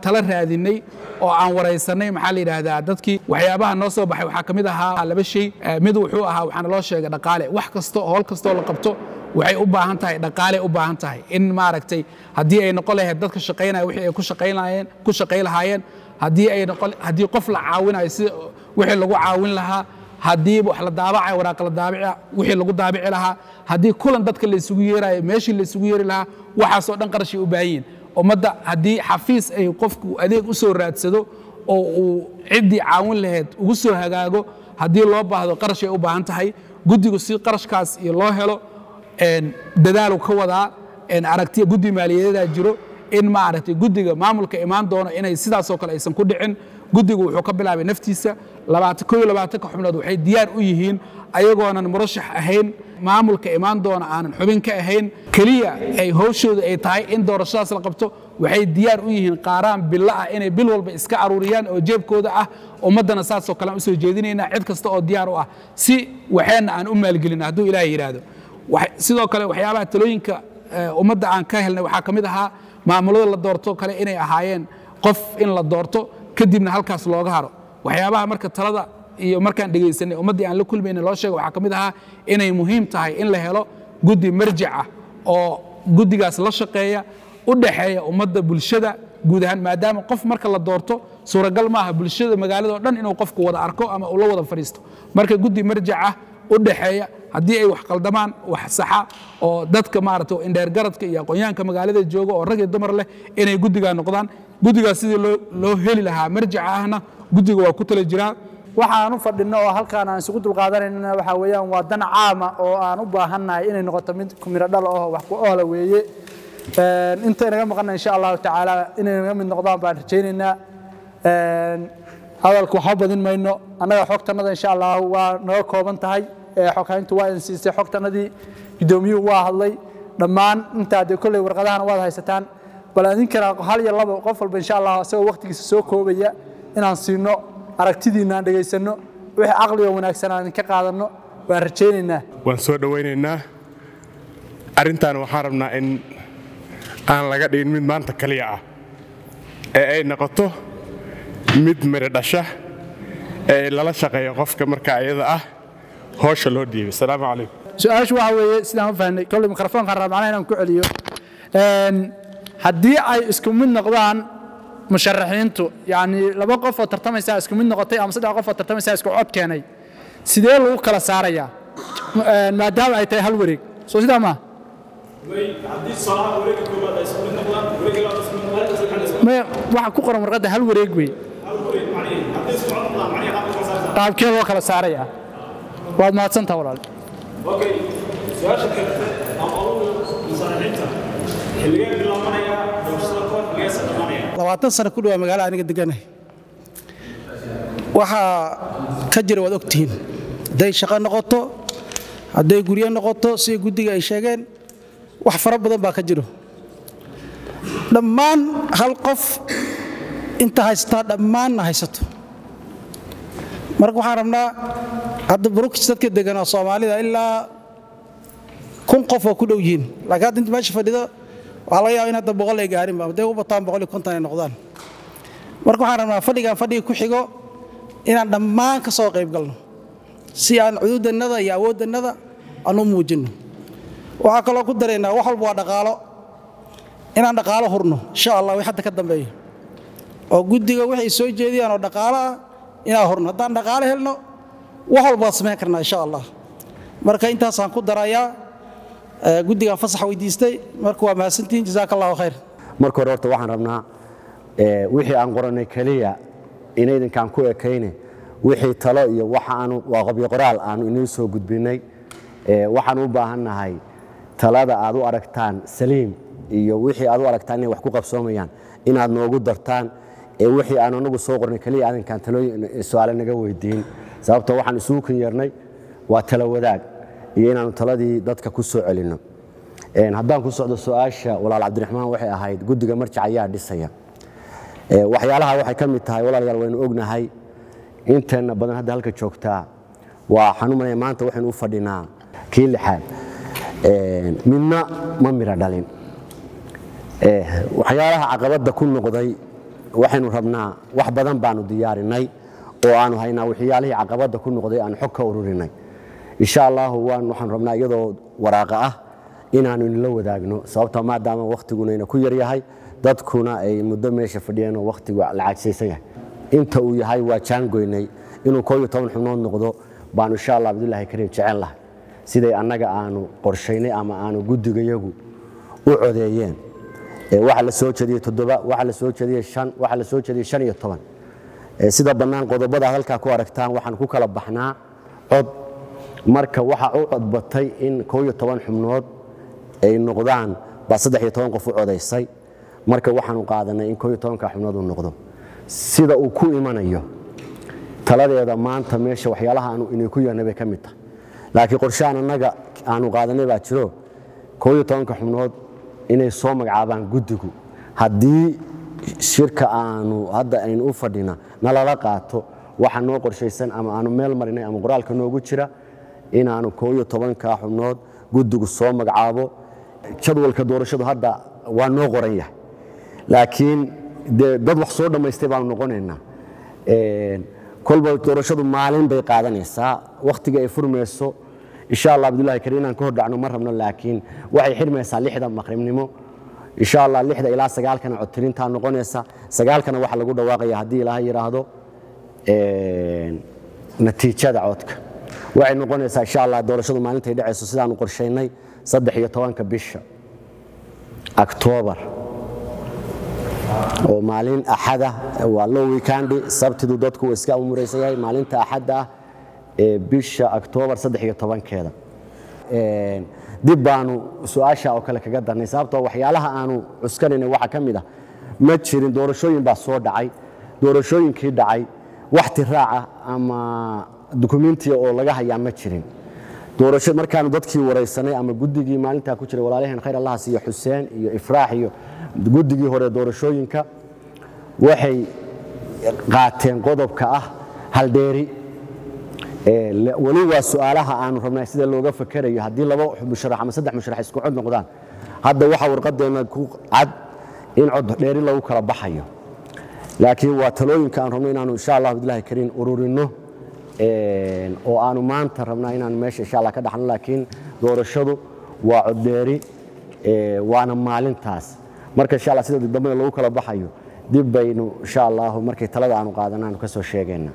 tala raadinay oo aan waraysanay, maxaa la yidhaahdaa, dadkii, waxyaabaha noo soo baxay waxaa ka mid ahaa laba shay. Mid wuxuu ahaa, waxaana loo sheegay dhaqaale. Wax kasto, howl kastoo la qabto waxay u baahan tahay dhaqaale, u baahan tahay in maaragtay haddii ay noqon lahayd dadka shaqaynaya wixii ay ku shaqaynaayeen, ku shaqay lahaayeen, haddii ay noqon haddii qof la caawinayo si wixii lagu caawin lahaa, haddii wax la daabacayo, waraaq la daabica wixii lagu daabici lahaa, haddii kulan dadka la isugu yeerayo meeshii la isugu yeeri lahaa, waxaasoo dhan qarashay u baahan yihiin ummadda. Haddii xafiis ay qofku adeeg u soo raadsado oo uu ciddii caawin lahayd ugu soo hagaago, haddii loo baahdo qarashay u baahan tahay. Guddigu si qarashkaas iyo loo helo dadaalu ka wadaa. Aragtiya guddi maaliyadeedaa jiro in maaragtay guddiga maamulka imaan doono inay sidaasoo kale aysan ku dhicin. Guddigu wuxuu ka bilaabay naftiisa. 21-ka xubnood waxay diyaar u yihiin, ayagoonan murashax ahayn, maamulka imaan doona aanan xubin ka ahayn, keliya ay howshooda ay tahay in doorashadaas la qabto, waxay diyaar u yihiin qaaraan bilo ah inay bil walba iska aruuriyaan oo jeebkooda ah. Ummaddana saasoo kale aan usoo jeedinaynaa, cid kasta oo diyaar u ah, si waxeenna aan u maalgelino, hadduu Ilaahay yidhaahdo. Sidoo kale waxyaabaha talooyinka ummadda aan ka helnay waxaa ka mid ahaa maamulada la doorto kale inay ahaayeen qof in la doorto kadibna halkaas looga haro. Waxyaabaha marka talada iyo markaan dhegaysanay ummaddii aan la kulmayna loo sheega waxaa ka mid ahaa inay muhiim tahay in la helo guddi marjic ah oo guddigaas la shaqeeya, u dhaxeeya ummadda, bulshada guud ahaan, maadaama qof marka la doorto suuragal maaha bulshada magaalada oo dhan inuu qofku wada arko ama uu la wada fadhiisto. Marka guddi marjic ah u dhaxeeya, haddii ay wax qaldamaan wax saxa, oo dadka maaragtay indheergaradka iyo aqoonyahanka magaalada jooga oo rag iyo dumar leh inay guddigaa noqdaan. Guddigaas sidii loo heli lahaa marjica ahna guddiga waa ku tala jiraa. Waxaan u fadhino oo halkaan aan isugu dulqaadanayna waxaa weeyaan waa dan caama oo aan u baahannahay inay noqoto mid ku miro dhal oo wax ku oola weeye. Inta inaga maqanna insha Allahu tacaala inay naga mid noqdaan baan rajaynaynaa. Hadalku waxba badin mayno. Annaga xogtannada insha Allahu waa naga kooban tahay. Xoghayntu waa idin siisay xogtannadii, guddoomiyuhu waa hadlay, dhammaan intaa dee kolley warqadahana waad haysataan. Bal idinkana hal iyo labo qof walba insha Allah isagoo waqtigiisa soo koobaya inaan siino, aragtidiina aan dhegaysanno, wixii caqliga wanaagsan aan idinka qaadanno waan rajaynaynaa. Waan soo dhowaynaynaa arrintan. Waxaan rabnaa in aan laga dhigin mid maanta kaliya ah ee ay noqoto Mid miro dhasha ee lala shaqeeyo qofka marka ayada ah howsha loo dhiibay. Asalaamu calaykum. Su-aashu waxa weeye, sidaan u fahnay kolley, mikrofoonkaan rabaa macnaha inaan ku celiyo. Haddii ay isku mid noqdaan musharaxiintu, yacni laba qof oo tartamaysaa isku mid noqotay ama saddex qof oo tartamaysaa isku cod keenay, sidee lagu kala saarayaa maadaama ay tahay hal wareeg? Soo sidaa maaha? Maya, waxa ku qoran warqadda hal wareeg wey. Qaabkee loo kala saarayaa? Waad mahadsantaha, walaal. Su-aasha kalete ama adugu musharaxiinta, xilligee bilaabanaya doorashada koox, xilligeesa dhammaanaya? 20 sano ku dhawaa magaala aniga deganahay. Waxaa ka jira waad ogtihiin, hadday shaqo noqoto, hadday guryo noqoto, sida guddiga ay sheegeen, wax fara badan baa ka jiro. Dhammaan hal qof inta haysataa dhammaanna haysato. Marka waxaan rabnaa hadda Brookings dadka deganaa Soomaalida ilaa 1000 qof oo ku dhow yihiin, laakiin hadda inta meesha fadhido waxaa laga yaaba in hadda 100 ay gaarinba, hadday u bataan 150 ay noqdaan. Marka waxaan rabnaa fadhigan fadhiga ku xigo inaan dhammaan ka soo qayb galno, si aan cuduudannada iyo awooddannada aan u muujinno. Waxaa kaloo ku daraynaa, wax walba waa dhaqaalo, inaan dhaqaalo hurno insha Allah wix hadda ka dambeeya oo guddiga waxay soo jeediyaan oo dhaqaalo ah inaan hurno. Haddaan dhaqaalo helno, wax walba waad samayn karnaa insha Allah. Marka intaasaan ku darayaa. Guddigaan fasax weydiistay. Marka waa mahadsantihiin, jazaaka Allahu khayr. Marka hore horta waxaan rabnaa wixii aan qorannay keliya inaydinkaan ku ekayne, wixii talo iyo waxa aanu waa qobyo qoraal aanu inoo soo gudbinay. Waxaan u baahannahay talada aad u aragtaan saliim iyo wixii aad u aragtaan inay wax ku qabsoomayaan inaad noogu dartaan, ee wixii aan anagu soo qornay keliya adinkaan talooyin su'aale naga weydiin, sababtoo waxaan isugu kun yeernay waa talo wadaag iyo inaanu taladii dadka ku soo celinno. Haddaan ku socdo su-aasha walaal Cabdiraxmaan, waxay ahayd guddiga marjac ayaa dhisaya. Waxyaalaha waxay ka mid tahay, walaalayaal, waynu ognahay inteenna badan hadda halka joogtaa waa xanuumanaya. Maanta waxaynu u fadhinaa kii lixaad, midna ma mira dhalin. Waxyaalaha caqabadda ku noqday waxaynu rabnaa, wax badan baanu diyaarinay oo aanu haynaa waxyaalihii caqabadda ku noqday aan xog ka ururinay. Insha Allahu waxaan rabnaa iyadoo waraaqa ah inaanu inla wadaagno, sababta maadaama wakhtiguna ina ku yaryahay, dadkuna ay muddo meesha fadhiyeen oo wakhtigu la caagsaysan yahay inta uu yahay. Waa jaangoynay inuu 11 xubnood noqdo baanu insha Allah Cabdullaahi Kariim jecel lahay, siday annaga aanu qorshaynay ama aanu guddigayagu u codeeyeen. Waxaa la soo jeediyey toddoba, waxaa la soo jeediyey shan, waxaa la soo jeediyey 15. Sida bannaan qodobada halkaa ku aragtaan waxaan ku kala baxnaa cod. Marka waxa u codbatay in 11 xubnood ay noqdaan baa 13 qof u codaysay. Marka waxaanu qaadanay in 11-ka xubnood uu noqdo. Sida uu ku imanayo taladeeda maanta meesha waxyaalaha aanu inay ku yeernay bay ka mid tahay, laakiin qorshahan annaga aanu qaadanay baa jiro, 11-ka xubnood inay soo magacaabaan guddigu haddii shirka aanu hadda aynu u fadhina nalala qaato. Waxa noo qorshaysan ama aanu meel marinay ama qoraalka noogu jira inaanu 11-ka xubnood guddigu soo magacaabo. Jadwalka doorashadu hadda waa noo qoran yahay, laakiin dee dad wax soo dhammaystay baanu noqonaynaa. Kolba doorashadu maalin bay qaadanaysaa wakhtiga ay furmayso. Insha Allah Cabdullahi Kariim inaan ka hor dhacno ma rabno, laakiin waxay xirmaysaa 6-da maqribnimo insha Allah. 6-da ilaa 9-kana codtirintaa noqonaysa, 9-kana waxaa lagu dhawaaqaya, haddii Ilaahay yidhaahdo, natiijada codka. Waxay noqonaysaa insha Allah doorashadu maalintay dhacayso sidaanu qorshaynay 13-ka bisha Oktoobar oo maalin Axada. Waa low weekend, Sabtidu dadku waa iska umuraysan yahay. Maalinta Axadda ah ee bisha Oktoobar 13-keeda dib baanu su-aasha oo kale kaga darnay, sababtoo waxyaalaha aanu cuskanaynay waxaa ka mid ah ma jirin doorashooyin baa soo dhacay. Doorashooyinkii dhacay wax tiraaca ama dukumentiya oo laga hayaa ma jirin. Doorasho markaanu dadkii waraysanay ama guddigii maalintaa ku jiray, walaalaheen khayr Allaha siiyo, Xuseen iyo Ifraax iyo guddigii hore doorashooyinka, waxay qaateen qodobka ah haldheeri. Weli waa su'aalaha aanu rabnay sida looga fakerayo haddii laba musharax ama saddex musharax isku cod noqdaan. Hadda waxaa warqadeenna ku cad in cod dheeri lagu kala baxayo. Laakiin waa talooyinka aan rabno inaanu insha Allah billahi kariin ururino oo aanu maanta rabnaa inaanu meesha insha Allah ka dhaxno. Laakiin doorashadu waa coddheeri, waana maalintaas. Marka insha Allah sida dambe lagu kala baxayo dib baynu insha Allah markay talada aanu qaadanaan ka soo sheegayna.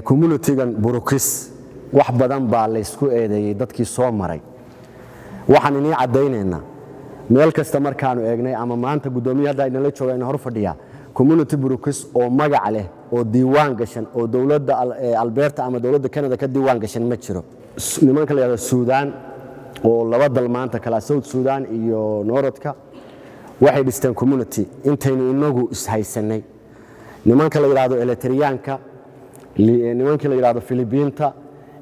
Community-gan Brooks wax badan baa la isku eedeeyay dadkii soo maray. Waxaan inii cadaynaynaa meel kasta markaanu eegnay ama maanta guddoomiye hadda inala jooga ina hor fadhiya community Brooks oo magac leh oo diiwaan gashan oo dowladda Alberta ama dowladda Canada ka diiwaan gashan ma jiro. Nimanka la yiraahdo Suudaan oo laba dal maanta kala South Sudan iyo Northka waxay dhisteen community intaynu inagu ishaysanay. Nimanka la yiraahdo Eritreanka, nimanka la yiraahdo Philippinta,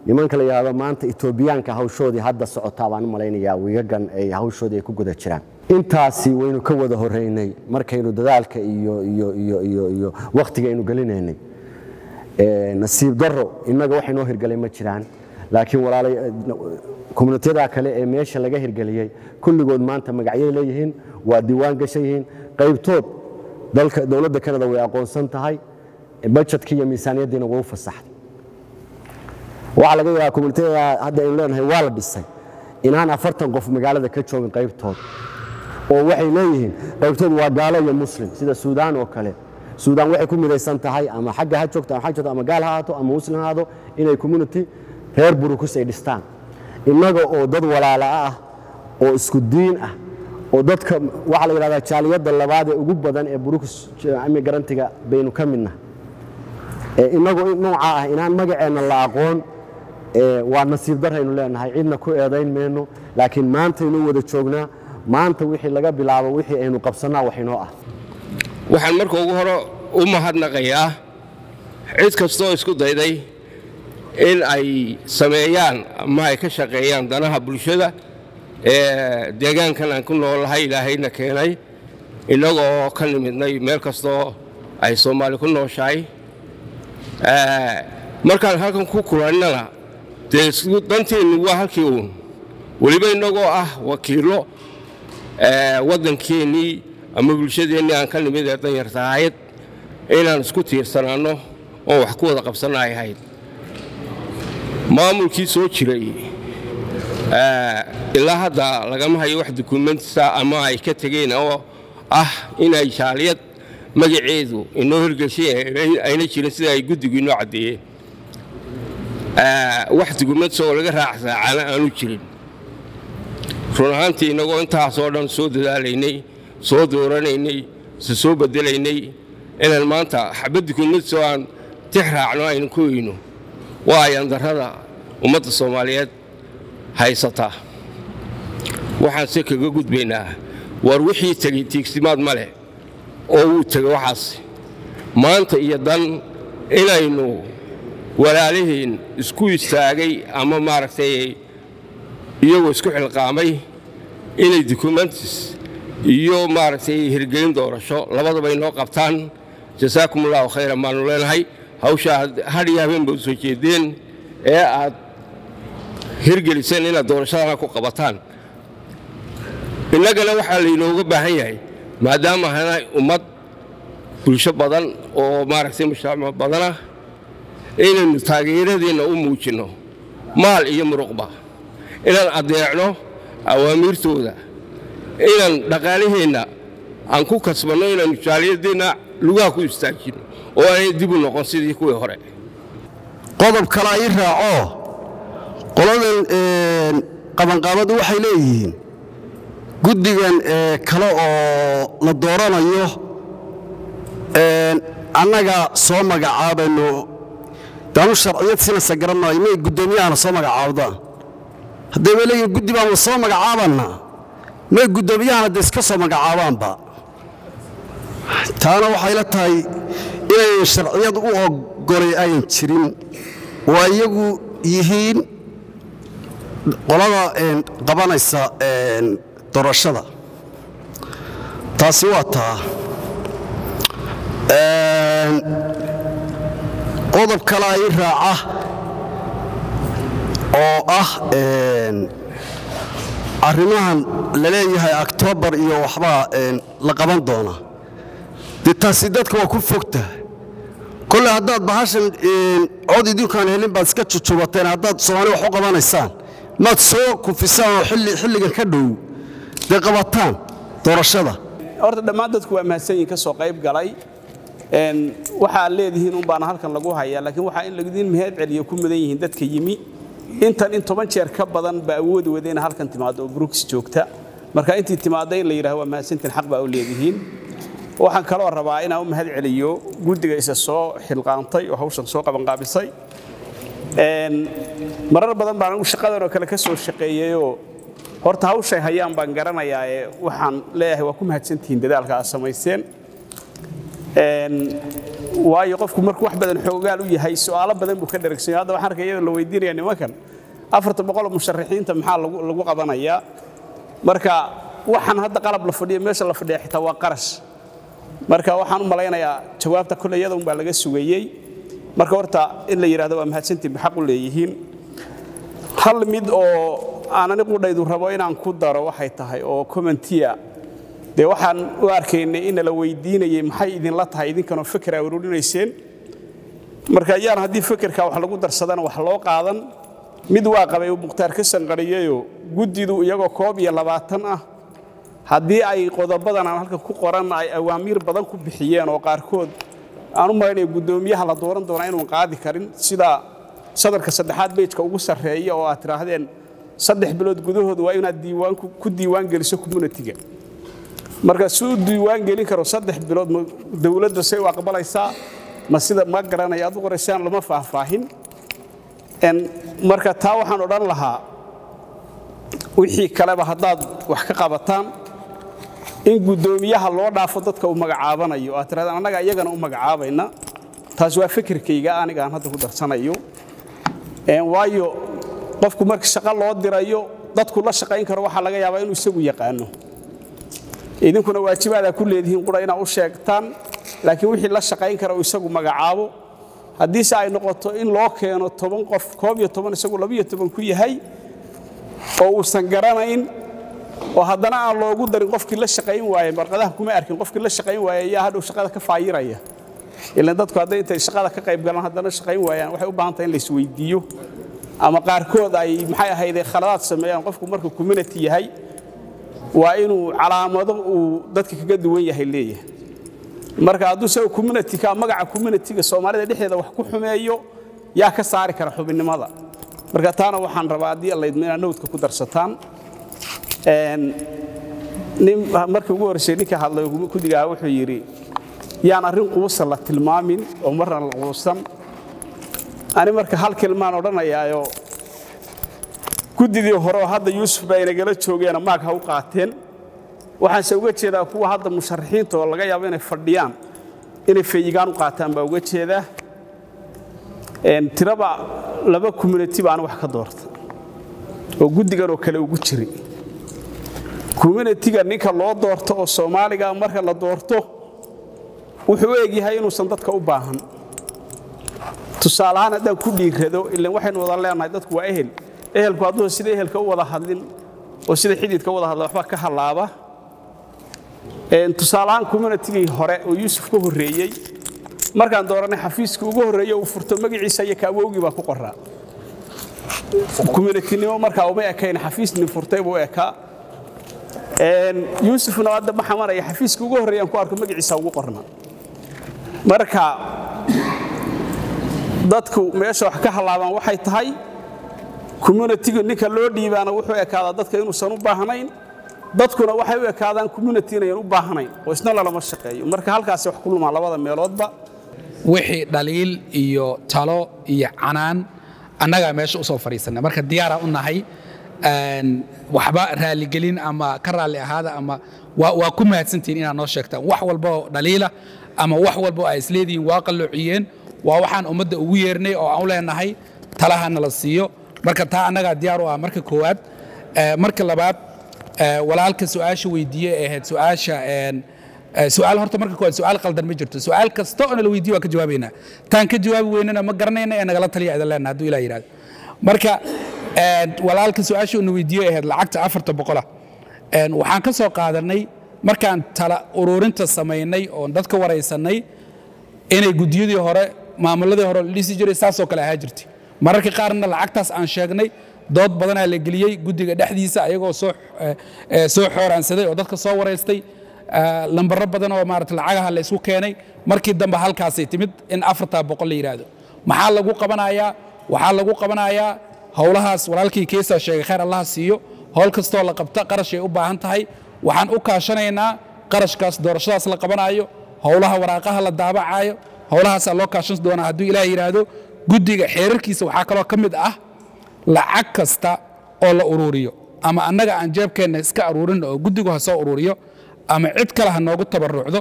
nimanka la yiraahdo maanta Etoobiyaanka hawshoodii hadda socotaa baan u malaynayaa wiigagan ay hawshoodii ay ku guda jiraan. Intaasi waynu ka wada horeynay markaynu dadaalka iyo iyo iyo iyo iyo waqtiga aynu gelinaynay. Nasiib darro innaga wax inoo hirgalay ma jiraan, laakiin walaalay communitiyada kale ee meesha laga hirgeliyay kulligood maanta magacyay leeyihiin, waa diiwaan gashan yihiin. Qaybtood dalka dowladda Canada way aqoonsan tahay, budgetkii iyo miisaaniyadiina way u fasaxday. Waxaa laga yaabaa communitiyada hadda aynu leenahay waa la dhisay inaan 40 qof magaalada ka joogin qaybtood, oo waxay leeyihiin qaybtood waa gaalo iyo muslim sida Suudaan oo kale. Suudaan waxay ku midaysan tahay ama xagga ha joogto ama xagga joogto ama gaal ha ahaato ama muslim ha ahaato inay community reer Brooks ay dhistaan. Innaga oo dad walaala ah oo isku diin ah oo dadka waxa la yiraahdaa jaaliyadda labaad ee ugu badan ee Brooks immigrant-iga baynu ka midnahay. Innagu nooca ah inaan magaceenna la aqoon waa nasiib darraynu leenahay, cidna ku eedayn mayno, laakiin maantaynu wada joognaa. Maanta wixii laga bilaabo wixii aynu qabsannaa wax inoo ah. Waxaan marka ugu hore u mahadnaqayaa cid kastoo isku dayday in ay sameeyaan ama ay ka shaqeeyaan danaha bulshada ee deegaankan aan ku noolahay Ilaahayna keenay, innagoo ka nimidnay meel kastoo ay Soomaali ku nooshahay. Markaan halkan ku kulannana dee danteennu waa halkii uun, weliba innagoo ah wakiillo waddankeennii ama bulshadeennii aan ka nimid ee danyarta ahayd inaan isku tiirsanaanno oo wax ku wada qabsanna ay ahayd. Maamulkii soo jiray ilaa hadda lagama hayo wax dukumentisa ama ay ka tegeen oo ah inay jaaliyad magaceedu inoo hirgeshay ayna jirin sida ay guddigu inoo caddeeyeen. Wax dukumentisa oo laga raacraacana aanu jirin. Run ahaantii innagoo intaasoo dhan soo dadaalaynay, soo dooranaynay, se soo bedelaynay, inaan maanta xabad dukumentisa oo aan tix raacno aynu ku weyno waa ayandarrada ummadda Soomaaliyeed haysata. Waxaan se kaga gudbaynaa war wixii tegey tiigsimaad ma leh oo wuu tegey waxaas. Maanta iyo dan inaynu walaalihiin isku istaagay ama maaragtay iyagoo isku xilqaamay inay dukumentis iyo maaragtay hirgelin doorasho labadaba inoo qabtaan. Jasaakum allahu khayran baanu leenahay. Hawshaa hadh iyo habeen ba u soo jeedeen ee aad hirgeliseen inaad doorashadana ku qabataan. Innagana waxaa laynooga baahan yahay maadaama hanay ummad bulsho badan oo maaragtay mujtamac badana inaynu taageeradeenna u muujinno maal iyo muruqba, inaan addeecno awaamiirtooda, inaan dhaqaalaheenna aan ku kasbanno, inaannu jaaliyadeenna lugaha ku istaajinno oo aanay dib u noqon sidii kuwii hore. Qodob kale ay raaco qoladan qabanqaabadu waxay leeyihiin guddigan kale oo la dooranayo annaga soo magacaabayno daanu sharciyad sinaysa garanayo may guddoomiyahana soo magacaabdaan. Haddayba leeyihiin guddi baanu soo magacaabannaa, may guddoomiyahana dee iska soo magacaabaanba. Taana waxay la tahay inayn sharciyad u oggolay ayan jirin oo iyagu yihiin qolada qabanaysa doorashada. Taasi waa taa. Qodob kale ay raaca oo ah arrimahan la leeyahay Oktoobar iyo waxbaa la qaban doona. Dee taasi dadka waa ku fogta. Kolle haddaad bahashan cod idinkaan helin baad iska jujubateen, haddaad Soomaali wax u qabanaysaan maad soo kufisaan oo xilligan ka dhow dee qabataan doorashada. Horta dhammaan dadku waa mahadsan yihiin ka soo qayb galay. Waxaa leedihiin un baana halkan lagu hayaa, laakiin waxaa in lagdiin mahad celiyo ku mudan yihiin dadka yimi. Intan in 10 jeer ka badan baa awoodi wada in halkan timaado oo Brooks joogta. Marka intii timaadda in la yidhaahdo waa mahadsantiin, xaq baa u leedihiin. Waxaan kaloo rabaa inaan u mahad celiyo guddiga isa soo xilqaantay oo hawshan soo qabanqaabisay. Marar badan baan anigu shaqadan oo kale ka soo shaqeeyeyoo horta hawshay hayaan baan garanayaa, ee waxaan leeyahay waa ku mahadsantihiin dadaalka aad samayseen. Waayo qofku markuu wax badan xoogaal u yahay su'aalo badan buu ka dheragsan yahay. Hadda waxaan arkay iyadoo la weydiinaya nimankan 400 musharaxiinta maxaa lagu qabanayaa. Marka waxaan hadda qalab la fadhiyo, meesha la fadhiya xitaa waa qarash. Marka waxaan u malaynayaa jawaabta kole iyada unbaa laga sugayey. Marka horta in la yidhaahdo waa mahadsantiin xaq u leeyihiin. Hal mid oo aan anigu dhaydu rabo inaan ku daro waxay tahay oo commentiya, dee waxaan u arkaynay in la weydiinayay maxay idinla tahay idinkanoo fikir aa ururinayseen. Marka yaan haddii fikirka wax lagu darsadana wax loo qaadan. Mid waa qabay uu Mukhtaar ka sanqariyeyoo guddidu iyagoo 21 ah haddii ay qodobadan aan halkan ku qoran ay awaamiir badan ku bixiyeen oo qaarkood aan u malaynayo guddoomiyaha la dooran doonaa inuun qaadi karin, sida sadarka saddexaad bejka ugu sarreeya oo aad tidhaahdeen 3 bilood gudahood waa inaad diiwaan ku diiwaan geliso community-ga. Marka si u diiwaan gelin karo 3 bilood dowladda say u aqbalaysaa ma sida ma garanaya aad u qoraysaan lama faahfaahin. Marka taa waxaan odhan lahaa wixii kaleba haddaad wax ka qabataan in guddoomiyaha loo dhaafo dadka uu magacaabanayo, aad tirahdaan annaga iyagana u magacaabayna. Taas waa fikirkayga aniga aan hadda ku darsanayo. Waayo qofku marka shaqo loo dirayo dadku la shaqayn karo waxaa laga yaabaa inuu isagu yaqaano. Idinkuna waajibaadaa ku leedihiin qura inaad u sheegtaan, laakiin wixii la shaqayn kara uu isagu magacaabo. Haddiise ay noqoto in loo keeno 10 qof, 11 isagu 12 ku yahay oo uusan garanayn, oo haddana aan loogu darin qofkii la shaqayn waayey, warqadaha kuma arkin qofkii la shaqayn waayey ayaa hadhow shaqada ka faayiraya. Ilaan dadku hadday intay shaqada ka qayb galaan haddana shaqayn waayaan waxay u baahan tahay in la isweydiiyo, ama qaarkood ay maxay ahaydee khaladaad sameeyaan. Qofku markuu community yahay waa inuu calaamado uu dadka kaga duwan yahay leeyahay. Marka hadduu isaga community-ka magaca community-ga Soomaalida dhexdeeda wax ku xumeeyo yaa ka saari kara xubinnimada. Marka taana waxaan rabaa haddii alla idmo inaad nowdka ku darsataan. Nin markii ugu horreysay ninka hadlay guddigaa wuxuu yidhi yaan arrin quusa la tilmaamin oo marna la quusan. Ani marka hal kelmaan odhanayaayo guddidii hore oo hadda Yuusuf baa inagala joogeena maag ha u qaateen. Waxaanse uga jeedaa kuwa hadda musharaxiinta oo laga yaabo inay fadhiyaan inay feeyigaan u qaataan baa uga jeedaa. Tiraba 2 community baan wax ka doorta oo guddigan oo kale ugu jiray. Community-ga ninka loo doorto oo Soomaaliga marka la doorto wuxuu u egyahay inuusan dadka u baahan. Tusaale ahaan haddaan ku dhiirado, ilaan waxaynu wada leenahay dadku waa ehel. Ehelku hadduu sida ehelka u wada hadlin oo sida xididka u wada hadla waxba ka halaaba. Tusaale ahaan community-gii hore oo Yuusuf ka horreeyey markaan dooranay xafiiska ugu horreeyey uu furto magaciisa iyo ka awowgii baa ku qoraa. Community-nimo markaa uma ekayn, xafiis nin furtay buu ekaa. Yuusufna hadda ma xamanaya, xafiiska ugu horreeyaan ku arko magaciisa ugu qorna. Marka dadku meesha wax ka halaabaan waxay tahay community-ga ninka loo dhiibaana wuxuu ekaadaa dadka inuusan u baahnayn, dadkuna waxay u ekaadaan community inayan u baahnayn oo isna lalama shaqeeyo. Marka halkaasi wax ku lumaan labada meeloodba. Wixii dhaliil iyo talo iyo canaan annagaa meesha u soo fadhiisanay. Marka diyaaraa u nahay, waxba raaligelin ama ka raalli ahaada ama waa ku mahadsantihiin inaad noo sheegtaan wax walba oo dhaliila ama wax walba oo ay isleedihiin waa qalloociyeen. Waa waxaan ummadda ugu yeernay oo aan u leenahay talaha nala siiyo. Marka taa annagaa diyaar u ah marka koowaad. Marka labaad, walaalka su'aasha weydiiye ee ahayd su'aasha su'aal, horta marka koowaad su'aal qaldan ma jirto. Su'aal kasta oo nala weydiiyo waa ka jawaabaynaa, taan ka jawaabi weynana ma garanayna ee nagala taliya idin leenaha hadduu Ilaah yidhahdo. Marka walaalka su'aasha uu na weydiiye ahayd lacagta 400 waxaan ka soo qaadanay markaan tala ururinta samaynay oon dadka waraysanay inay guddiyadii hore Maamuladii hore la dhisi jiray saasoo kale ahaa jirtay. Mararka qaarna lacagtaas aan sheegnay dood badanaa la geliyey guddiga dhexdiisa, ayagoo soo xooraansaday oo dadka soo wareystay, lambaro badan oo maarata lacagaha la isku keenay. Markii dambe halkaasay timid in 400 la yidhaahdo. Maxaa lagu qabanayaa? Waxaa lagu qabanayaa howlahaas walaalkii Keesaa sheegay, khayr Allaha siiyo. Howl kastoo la qabta qarashay u baahan tahay. Waxaan u kaashanaynaa qarashkaas doorashadaas la qabanayo, howlaha waraaqaha la daabacayo, howlahaasaa loo kaashan doonaa hadduu Ilaah yidhaahdo. Guddiga xeerarkiisa waxaa kaloo ka mid ah lacag kasta oo la uruuriyo, ama annaga aan jeebkeenna iska aruurin oo guddigu ha soo uruuriyo, ama cid kale ha noogu tabarucdo,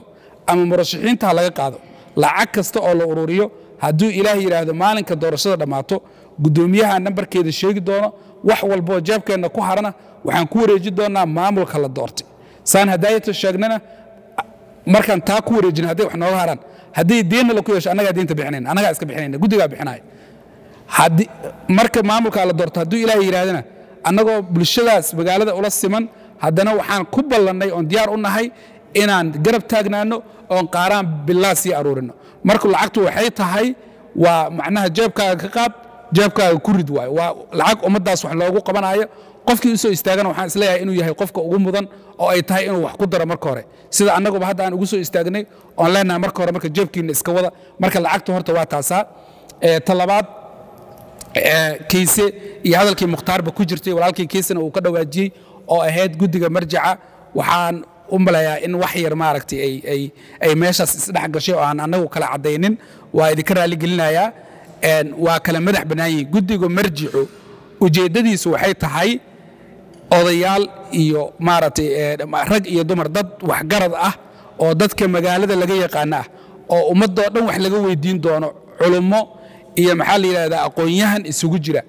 ama murashaxiinta ha laga qaado, lacag kasta oo la uruuriyo hadduu Ilaah yidhaahdo maalinka doorashada dhammaato guddoomiyaha nambarkeeda sheegi doono. Wax walboo jeebkeenna ku harana waxaan ku wareeji doonaa maamulka la doortay. Saan hadaayata sheegnana, markaan taa ku wareejin, hadday wax nooga haraan, haddii deenna la ku yeesho, annagaa deenta bixinayna, annagaa iska bixinayna, guddigaa bixinaya. Haddii marka maamulka la doorto hadduu Ilaahay yidhaahdana, annagoo bulshadaas magaalada ula siman, haddana waxaan ku ballannay oon diyaar u nahay inaan garab taagnaano oon qaaraan bilaa sii aruurino. Marka lacagtu waxay tahay waa macnaha jeebkaaga ka qaad, jeebkaaga ku rid waayo. Waa lacag ummaddaas wax loogu qabanayo. Qofkii u soo istaagana waxaan isleeyahay inuu yahay qofka ugu mudan oo ay tahay inuu wax ku daro marka hore, sida annaguba hadda aan ugu soo istaagnay oon leenahay marka hore marka jeebkiinna iska wada. Marka lacagtu horta waa taasaa. Ta labaad, Kayse iyo hadalkii Mukhtaarba ku jirtay, walaalkii Kaysena uu ka dhawaajiyey oo ahayd guddiga marjaca, waxaan u maleeyaa in wax yar maaragtay ay meeshaas isdhex gashay oo aan annagu kala caddaynin. Waa idinka raali gelinayaa. Waa kala madax bannaan yihiin. Guddiga marjicu ujeeddadiisu waxay tahay odayaal iyo maaragtay rag iyo dumar, dad waxgarad ah oo dadka magaalada laga yaqaano ah oo ummadoo dhan wax laga weydiin doono, culummo iyo maxaa la yidhahdaa aqoon-yahan isugu jira,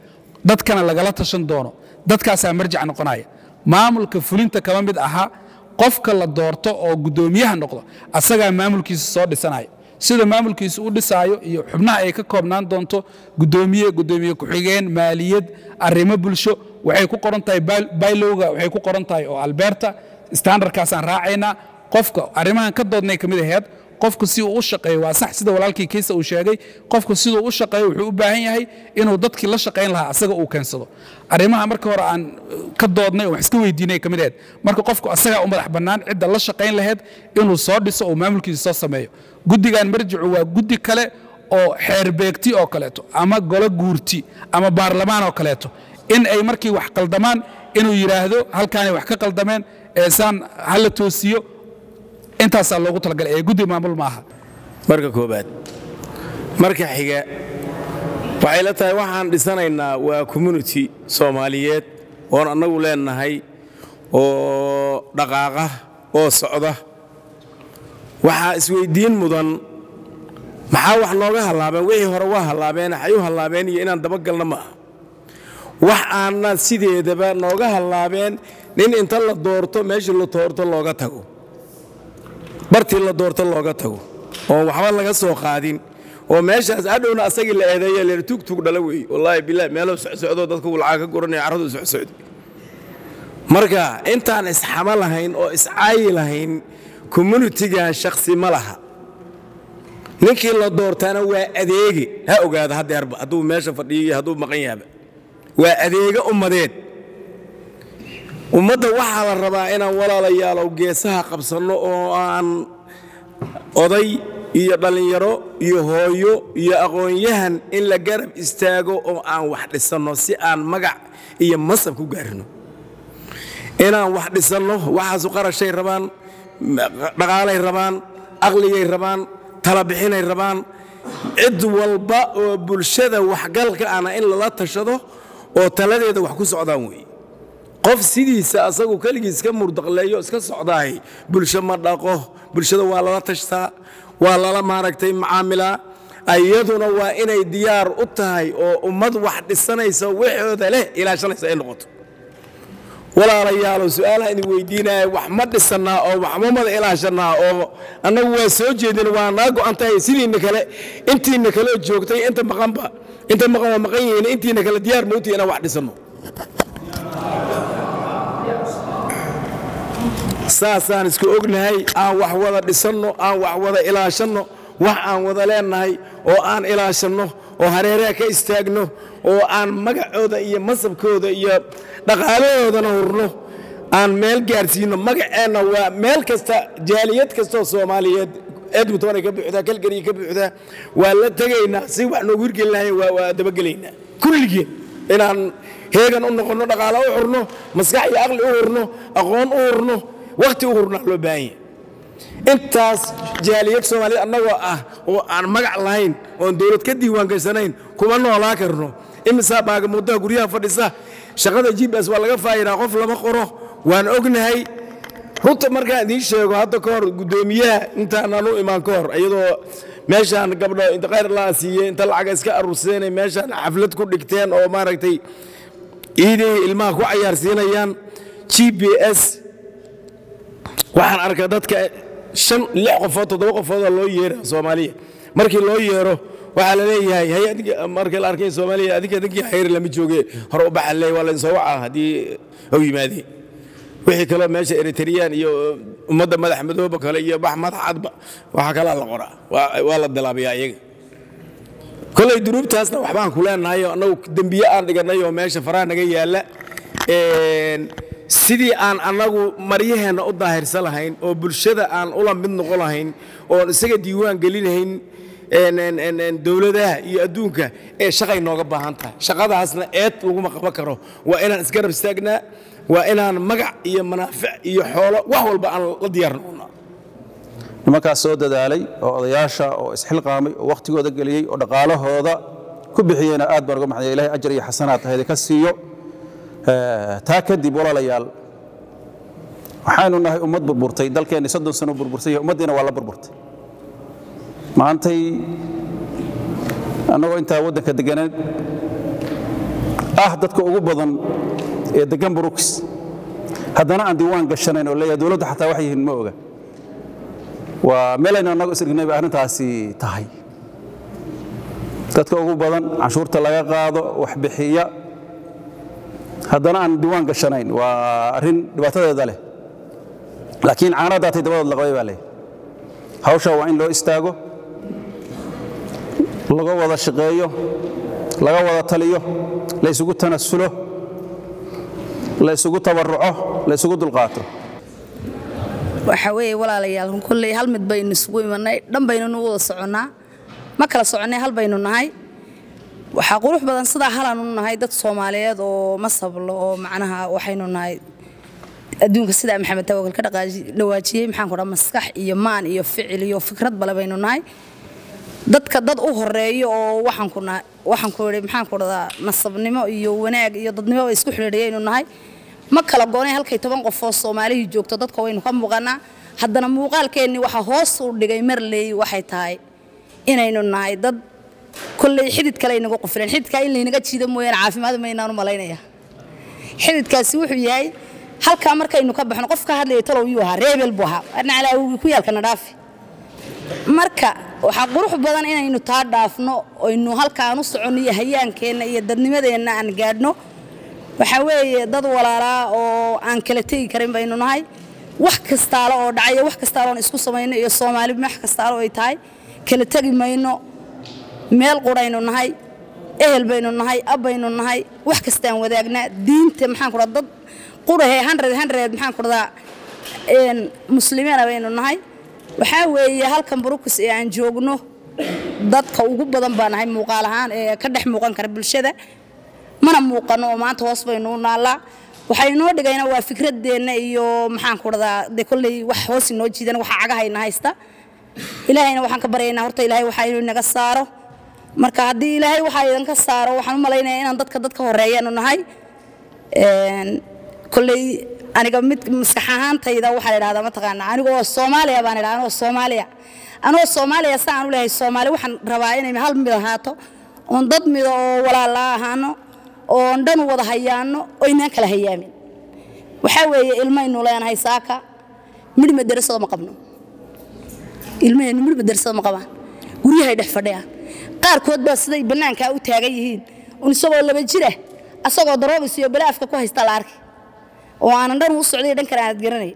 dadkana lagala tashan doono. Dadkaasaa marjac noqonaya. Maamulka fulinta kama mid aha. Qofka la doorto oo guddoomiyaha noqdo asagaa maamulkiisa soo dhisanaya. Sida maamulkiisa u dhisaayo iyo xubnaha ay ka koobnaan doonto, guddoomiye, guddoomiye ku-xigeen, maaliyad, arrimo bulsho, waxay ku qoran tahay bylaw-ga, waxay ku qoran tahay oo Alberta standardkaasaan raacaynaa. Qofka arrimahan ka doodnay ka mid ahayd qofku si uu u shaqeeyo. Waa sax sida walaalkii Kiisa uu sheegay, qofku siduu u shaqeeyo wuxuu u baahan yahay inuu dadkii la shaqayn lahaa asaga uu keensado. Arrimaha marka hore aan ka doodnay oo wax iska weydiinay ka mid ahayd. Marka qofku asagaa u madax bannaan cidda la shaqayn lahayd inuu soo dhiso oo maamulkiisa soo sameeyo. Guddigan marjicu waa guddi kale oo xeerbeegti oo kaleeto ama golo guurti ama baarlamaan oo kaleeto, in ay markii wax qaldamaan inuu yidhaahdo halkaanay wax ka qaldameen, eesaan hala toosiyo. Intaasaa loogu talagalay ee guddi maamul maaha. Marka koobaad. Marka xiga, waxay la tahay waxaan dhisanaynaa waa community Soomaaliyeed oon annagu leenahay oo dhaqaaqa oo socda. Waxaa isweyddiin mudan maxaa wax nooga hallaabeen? Wixii hore waa hallaabeen, xay u hallaabeen iyo inaan dabagalna ma aha. Wax aanna sideedaba nooga hallaabeen nin inta la doorto meeshii la doorto looga tago, bartii la doorto looga tago, oon waxba laga soo qaadin, oo meeshaas hadhowna asagii la eedeeya leer tug tug dhala weeye. Wallaahi bilaah, meelo socsocdo dadku lacag ka guranaya, carradu socsocdo. Marka intaan isxama lahayn oo iscaayi lahayn, communitigan shakhsi ma laha. Ninkii la doortaana waa adeege, ha ogaado haddeerba hadduu meesha fadhiyo iyo hadduu maqan yahaba waa adeege ummadeed. Ummadda waxaa la rabaa inaan walaalayaalow geesaha qabsanno oo aan oday iyo dhallinyaro iyo hooyo iyo aqoon-yahan in la garab istaago oo aan wax dhisanno si aan magac iyo masab ku gaarino. Inaan wax dhisanno waxaasu qarashay rabaan, dhaqaalay rabaan, aqligay rabaan, talabixinay rabaan. Cid walba oo bulshada waxgalka ana in lala tashado oo taladeeda wax ku socdaan weeye. Qof sidiisa asagu keligiis iska murdaqleeyo iska socdaay bulsho ma dhaqo. Bulshada waa lala tashtaa, waa lala maaragtay macaamilaa, iyaduna waa inay diyaar u tahay oo ummad wax dhisanaysa, waxooda leh ilaashanaysa ay noqoto. Walaalayaalow, su-aalaha idin weydiinaya, wax ma dhisannaa oo wax ma mada ilaashanaa? Oo annagu waa soo jeedin, waa naga go'an tahay sidiinna kale, intiinna kaleo joogtay, inta maqanba, inta maqan waa maqan yihiin, intiinna kale diyaar mawti inaan wax dhisanno? Saasaan isku ognahay. Aan wax wada dhisanno, aan wax wada ilaashanno, wax aan wada leenahay Oo aan ilaashanno oo hareeraha ka istaagno oo aan magacooda iyo masabkooda iyo dhaqaalahoodana hurno, aan meel gaarsiino magaceenna. Waa meel kasta, jaaliyad kastoo Soomaaliyeed Edmonton ay ka buuxdaa, Calgary ka buuxdaa. Waa la tegaynaa si wax noogu hirgeli lahayn, waa dabagelaynaa kulligeen inaan heegan u noqonno, dhaqaalo u hurno, maskax iyo aqli u hurno, aqoon u hurno, wakhti u hurnaa loo baahan yahay. Intaas jaaliyad Soomaaliyeed annagoo ah oo aan magac lahayn oon dowlad ka diiwaan gashanayn kuma noolaa karno. Imisaa baagamuuddaha guryaha fadhisa? Shaqada GPS waa laga faa'idaa, qof lama qoro, waan ognahay. Runta markaan idiin sheego, hadda ka hor guddoomiyaha intaanaan u imaan ka hor, iyadoo meeshaan gabdho inta khayr laa siiyey, inta lacaga iska aruursadeen, meeshaan xaflad ku dhigteen oo maaragtay iiday ilmaha ku cayaarsiinayaan GPS, waxaan arkaa dadka shan, lix qofood, toddoba qofood oo loo yeera Soomaaliya. Markii loo yeero waxaa la leeyahay hay adinka. Markii la arkay Soomaaliya, adinka dinkii xayr lama jooge, hore u baxa leey, waa la soo wacaa haddii uu yimaadeen. Wixii kaloo meesha Eritreyaan iyo ummadda madax madooba kale iyo bax madax cadba waxaa kalaa la qoraa, waa la dilaabiyaa iyaga. Kolay duruubtaasna waxbaan ku leenahay oo annagu dembiye aan dhigannay oo meesha faraha naga yaalla. Sidii aan annagu maryaheenna u daahirsan lahayn oo bulshada aan ula mid noqon lahayn oon isaga diiwaan gelinahayn dowladaha iyo adduunka ee shaqay nooga baahan tahay. Shaqadaasna eed laguma qaban karo. Waa inaan isgarab istaagnaa, waa inaan magac iyo manaafic iyo xoolo wax walba aan la diyaar noqonnaa. Nimankaas soo dadaalay oo odayaasha oo isxilqaamay oo wakhtigooda geliyey oo dhaqaalahooda ku bixiyeyna aad baan uga maxdaya. Ilahay ajar iyo xasanaad hayda ka siiyo. Taa kadib, walaalayaal, waxaynu nahay ummad burburtay. Dalkeenni 30 sano burbursay, ummaddiina waa la burburtay. Maantay annagoo intaa waddanka degganayd ah, dadka ugu badan ee deggan Brooks, haddana aan diiwaan gashanayn oo leeyahay dowladdu xataa waxay yihiin ma oga. Waa meelaynu annagu isdhignay bay arrintaasi tahay. Dadka ugu badan canshuurta laga qaado, wax bixiya, haddana aan diiwaan gashanayn, waa arrin dhibaatadeeda leh. Laakiin caana daatay dabadood la qabay baa leeyahay. Hawsha waa in loo istaago, laga wada shaqeeyo, laga wada taliyo, la isugu tanasulo, la isugu tabarruco, la isugu dulqaato. Waxaa weeye, walaalayaal, kolley hal mid baynu isugu imanay, dhan baynu nu wada soconnaa, ma kala soconnay, hal baynu nahay. Waxaa qurux badan sidaa halaanu nahay dad Soomaaliyeed oo masablo oo macnaha waxaynu nahay adduunka sidaa Maxamed Tawakal ka dhawaajiyey, maxaan ku dhaha, maskax iyo maan iyo ficil iyo fikrad bale baynu nahay. Dadka dad u horeeyo oo waxaan ku nahay, waxaan ku idhi, maxaan ku dhahdaa, nasabnimo iyo wanaag iyo dadnimo bay isku xidhiidhiyaynu nahay. Ma kala goonay. Halkay 10 qof oo Soomaalihii joogto, dadka waynu ka muuqanaa. Haddana muuqaalkeenni waxa hoos u dhigay marley waxay tahay inaynu nahay dad kolley xidid kale inagu qufileen. Xididkaa in laynaga jiido mooyaane caafimaad maynaan u malaynaya. Xididkaasi wuxuu yahay halkaa markaynu ka baxno, qof ka hadlaya talow yuu ahaa, reebel buu ahaa, nacalaawgii ku yaalkana dhaafi. Marka waxaa qurux badan inaynu taa dhaafno, aynu halkaan u soconno iyo hayaankeenna iyo dadnimadeenna aan gaadhno. Waxaa weeye dad walaalaa oo aan kala tegi karin baynu nahay. Wax kastaalo oo dhacaya, wax kastaalo oon isku samayno iyo Soomaali wax kastaalo ay tahay, kala tegi mayno. Meel quraynu nahay, ehel baynu nahay, ab baynu nahay, wax kastaan wadaagnaa. Diinta, maxaan ku dhadaa, dad qurahe 100 100, maxaan ku dhadaa, muslimiina baynu nahay. Waxaa weeye halkan Brooks ee aan joogno dadka ugu badan baa nahay muuqaal ahaan ee ka dhex muuqan kara bulshada. Mana muuqano oo maanta hoos baynu u naallaa. Waxay inoo dhigayna waa fikradeenna iyo, maxaan ku dhadaa, dee kolley wax hoos inoo jiidan, waxa cagahayna haysta. Ilaahayna waxaan ka baryaynaa horta Ilaahay waxaa inuu inaga saaro. Marka haddii Ilaahay waxaa idinka saaro, waxaan u malaynayaa inaan dadka horeeyaanu nahay. Kolley aniga mid maskax ahaantayda waxaa la idhahdaa, mataqaanaa, anigoo Soomaaliya baan idhaha, anoo Soomaaliya, anoo Soomaaliya sa aan u lehay Soomaali, waxaan rabaa inay hal mid ahaato oon dad mida oo walaalaa ahaano oon dhan u wada hayaano oo inaan kala hayaamin. Waxaa weeye ilmaynu leenahay saaka midh madarasada ma qabno. Ilmaheennu midh madarasada ma qabaan, guryahay dhex fadhiyaan. Qaarkood baa siday bannaankaa u taagan yihiin un isagoo 2 jira, asagoo daroogis iyo balaafka ku haysta la arkay oo aanan dhan u socday, dhan kale aanad garanay.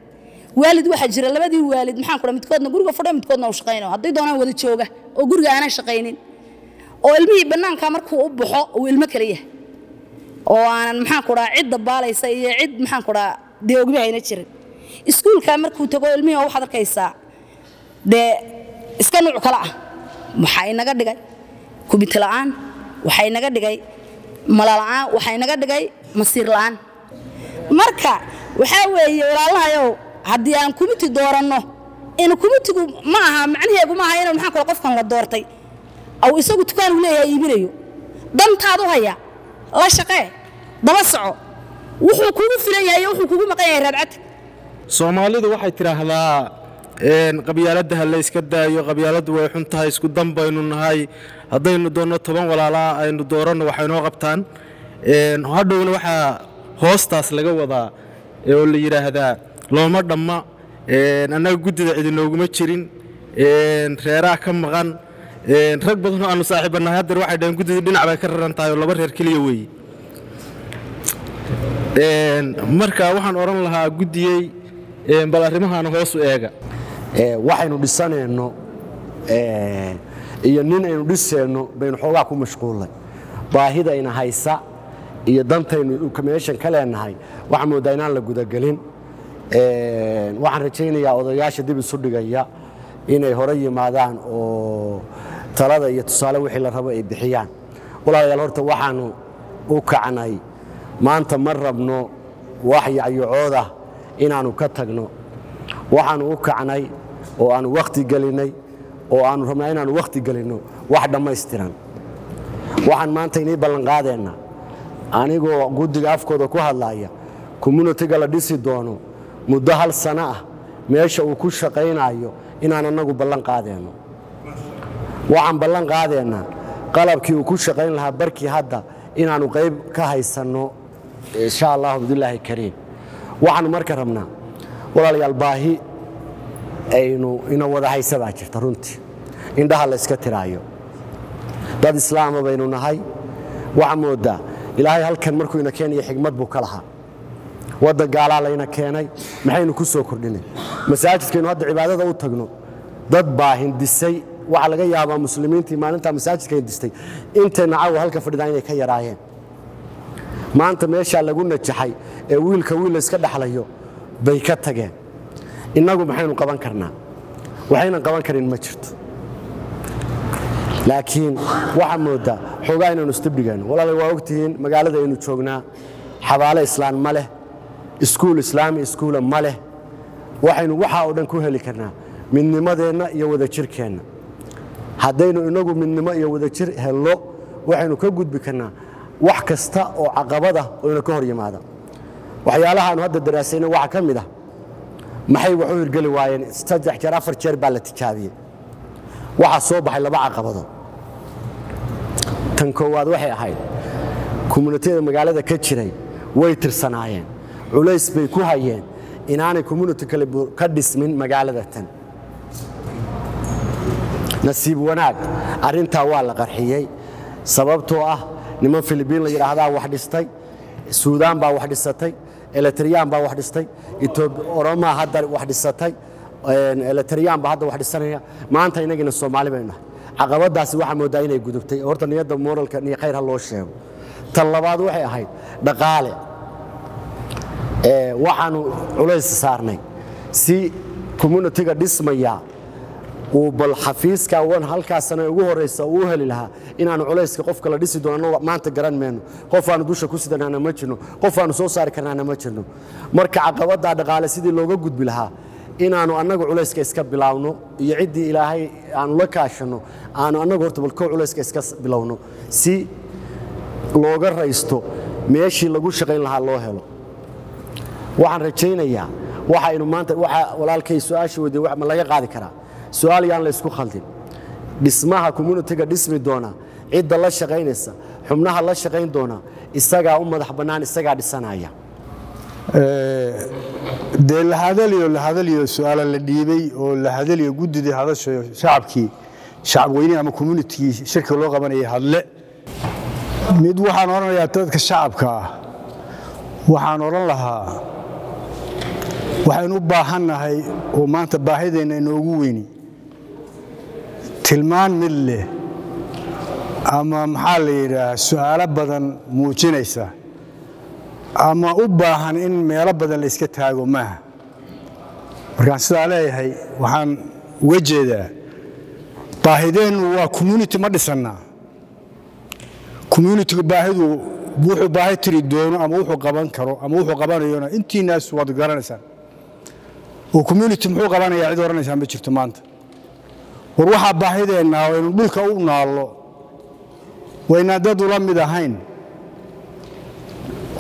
Waalid waxaa jira labadii waalid, maxaan ku dhaha, midkoodna guriga fadhiyo, midkoodna uu shaqaynayo, hadday doonaan wada jooga oo guriga aanan shaqaynin. Oo ilmihii bannaanka markuu u baxo uu ilmo kale yahay oo aanan maxaan ku dhahaa cid dabaalaysa iyo cid maxaan ku dhahaa dee ogbi hayna jirin. Iskuulka markuu tago ilmihii waxaad arkaysaa dee iska nuuc kale ah. Waxaa inaga dhigay kubiti la'aan, waxaa inaga dhigay mala la'aan, waxaa inaga dhigay masiir la'aan. Marka waxaa weeye walaalahayow, haddii aan kumiti dooranno, in kumitigu ma aha macnaheegu ma aha inuu maxaan kula qofkan la doortay aw isagu dukaan uu leeyahay iibinayo. Dantaadu haya la shaqee, daba soco, wuxuu kugu filan yahay iyo wuxuu kugu maqan yahay raadcadka. Soomaalidu waxay tidhaahdaa qabyaaladda ha la iska daayo, qabyaaladdu way xun tahay, isku dan baynu nahay, haddaynu doonno 10 walaalaa aynu dooranno waxay noo qabtaan. Hadhowna waxaa hoostaas laga wadaa oo la yidhaahdaa looma dhamma, annaga guddida cidinooguma jirin, reeraha ka maqan. Rag badan oo aanu saaxiibanahay haddeer waxay dhaheen guddida dhinac bay ka raran tahay oo laba reer keliya weeye. Marka waxaan odhan lahaa guddiyey, bal arrimahaana hoos u eega. Waxaynu dhisanayno iyo nin aynu dhisayno baynu xoogaa ku mashquulnay. Baahidayna haysa iyo dantaynu meeshan ka leenahay waxaan moodaa inaan la gudagelin. Waxaan rajaynayaa odayaasha dib isu dhigaya inay hore yimaadaan oo talada iyo tusaale wixii la rabo ay bixiyaan. Walaalayaal, horta waxaanu u kacnay maanta ma rabno wax yacyacoodah inaannu ka tagno. Waxaannu u kacnay oo aanu wakhti gelinnay oo aanu rabnaa inaannu wakhti gelinno wax dhammaystiran. Waxaan maanta inii ballanqaadeenna, anigoo guddiga afkooda ku hadlaaya, communitiga la dhisi doono muddo hal sano ah meesha uu ku shaqaynayo inaan annagu ballan qaadeenno. Waxaan ballan qaadeennaa qalabkii uu ku shaqayn lahaa barkii hadda inaannu qayb ka haysanno, insha Allahu bidillaahi kariim. Waxaannu marka rabnaa, walaalayaal, baahi aynu ina wada haysa baa jirta runtii, indhaha la iska tiraayo. Dad islaama baynu nahay. Waxaa moodaa Ilaahay halkan markuu ina keenaya xigmad buu ka lahaa. Waddan gaalaa layna keenay, maxaynu ku soo kordhinay? Masaajidkaynu hadda cibaadada u tagno dad baa hindisay. Waxaa laga yaabaa muslimiintii maalintaa masaajidka hindistay intayna caawa halka fadhidaan inay ka yaraayeen. Maanta meeshaa lagu najaxay ee wiilka wiil la iska dhaxlayo bay ka tageen. Innagu maxaynu qaban karnaa? Waxaynan qaban karin ma jirto, laakiin waxaa moodaa xoogaa inaynu isdibdhigayno. Walaalay, waa ogtihiin magaalada aynu joognaa xabaale islaan ma leh, iskuul islaami iskuula ma leh. Waxaynu waxaa oo dhan ku heli karnaa midnimadeenna iyo wadajirkeenna. Haddaynu inagu midnimo iyo wadajir hello, waxaynu ka gudbi karnaa wax kasta oo caqabada oo ina ka hor yimaada. Waxyaalahaanu hadda daraasayna waxaa ka mid ah maxay wax u hirgeli waayeen? 3 jeer, 4 jeer baa la tijaabiyey. Waxaa soo baxay laba caqabadood. Tan koowaad waxay ahayd communitiyada magaalada ka jiray way tirsanaayeen, culays bay ku hayeen inaanay community kale ka dhismin magaalada tan. Nasiib wanaag arrintaa waa la qarxiyey, sababtoo ah niman Filibiin la yidhaahdaa wax dhistay, Suudaan baa wax dhisatay, Eritreyaan baa wax dhistay, Oromaa hadda wax dhisatay, Eritreyaan baa hadda wax dhisanaya. Maanta inagina Soomaali baynu nahay. Caqabadaasi waxaa moodaa inay gudubtay. Horta niyadda moralka niyo khayr ha loo sheego. Tan labaad waxay ahayd dhaqaale. Waxaanu culays saarnay si communitiga dhismaya uu bal xafiiska wan halkaas sana ugu horeysa uu heli lahaa inaanu culayska qofka la dhisi doono maanta garan mayno. Qof aanu dusha ku sidanaana ma jirno, qof aanu soo saari karnaana ma jirno. Marka caqabadda dhaqaale sidii looga gudbi lahaa inaanu annagu culayska iska bilaawno iyo ciddii Ilaahay aanu la kaashanno, aanu annagu horta bal kow culayska iska bilowno si looga raysto meeshii lagu shaqayn lahaa loo helo. Waxaan rajaynayaa waxaynu maanta waxa walaalkay su-aasha weydiiyey ma laga qaadi karaa su-aal yaan la isku khaldin. Dhismaha communitiga dhismi doona, cidda la shaqaynaysa, xubnaha la shaqayn doona isagaa u madax bannaan, isagaa dhisanaya. Dee la hadaliyo su-aala la dhiibay oo la hadaliyo guddidii hadasha shacabkii, shacab weynihi ama communitigii shirka loo qabanayay hadle. Mid waxaan odhanayaa dadka shacabka ah, waxaan odhan lahaa waxaynu u baahannahay oo maanta baahideenna inoogu weyni tilmaan mid leh. Ama maxaa la yidhaahaa, su'aalo badan muujinaysa ama u baahan in meelo badan la iska taago maaha. Markaan sidaa leeyahay, waxaan uga jeedaa baahideennu waa community. Ma dhisannaa communitygu? Baahidu wuxuu baahi tiri doono ama wuxuu qaban karo ama wuxuu qabanayona intiinaas waad garanaysaan. Oo community muxuu qabanayaa cid odhanaysaa ma jirto maanta. War waxaa baahideenna oo aynu dhulka u naallo waynaan dad ula mid ahayn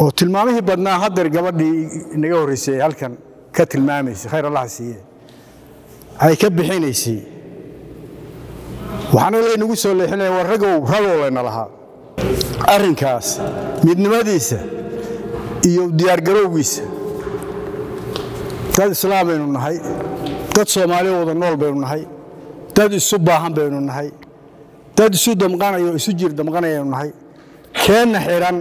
oo tilmaamihii badnaa haddeer gabadhii inaga horraysay halkan ka tilmaamaysay, khayr Allaha siiye, ay ka bixinaysay. Waxaana laynagu soo leexinaya, war ragow, ragow layna lahaa. Arrinkaas midnimadiisa iyo diyaargarowgiisa, dad islaam baynu nahay, dad Soomaaliya wada nool baynu nahay, dad isu baahan baynu nahay, dad isu damqanaya oo isu jir damqanayaynu nahay. Keenna xidhan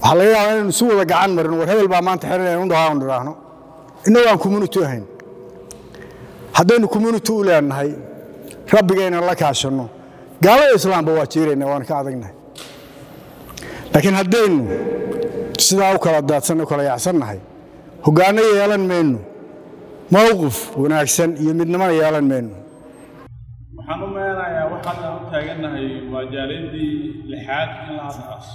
waxaa laga yaabaa inaynu isu wada gacan marino, war hebel baa maanta xidhan aynu dhahaan nidhaahno, innagoo aan community ahayn. Haddaynu community u leenahay, rabbigayna la kaashanno, gaalada islaamba waa jiirayna, waana ka adagnahay. Laakiin haddaynu sidaa u kala daadsan, u kala yaacsannahay, hoggaanno yeelan mayno, mowqif wanaagsan iyo midnimona yeelan mayno. Waxaan u maleynayaa waxaan aan u taagannahay waa jaaliyaddii lixaad in la aasaaso.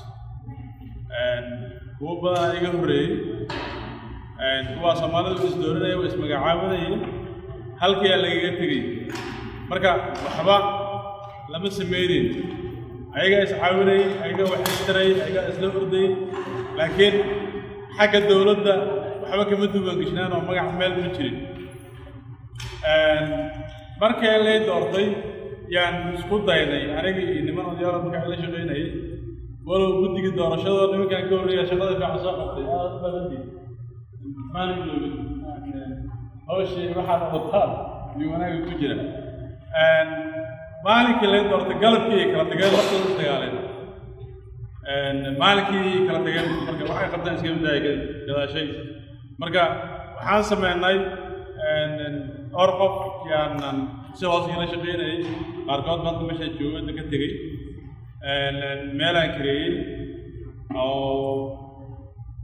Kuwo badan iga horreeyey, kuwaa Soomaalidu is dooranaya, waa ismagacaabanayay, halkiyaa lagaga tegey. Marka waxba lama sameynayn, ayagaa is caawinayay, ayagaa wax istarayay, ayagaa isla ordayay, laakiin xagga dowladda waxba kama duwangeshnaan oo magac meel ma jirin. Markii lay doortay yaan isku daynay aniga iyo niman odayaal markaa la shaqaynayay, walow guddiga doorashada nimankaan ka horreeya shaqada fiican soo qabtay, aad badantii maalin loobin hawshii waxaad wataan iyo wanaaga ku jira. Maalinkii lay doortay galabkii ay kala tageen, laftooda is dagaaleen maalinkii kala tageen. Marka waxay qabtaan iska midaaya gadaashay. Marka waxaan sameynay dhowr qof yaanan si hoos ila shaqaynayay, qaarkood maanta meesha jooga inta ka tegey. Meelaan kareeyey oo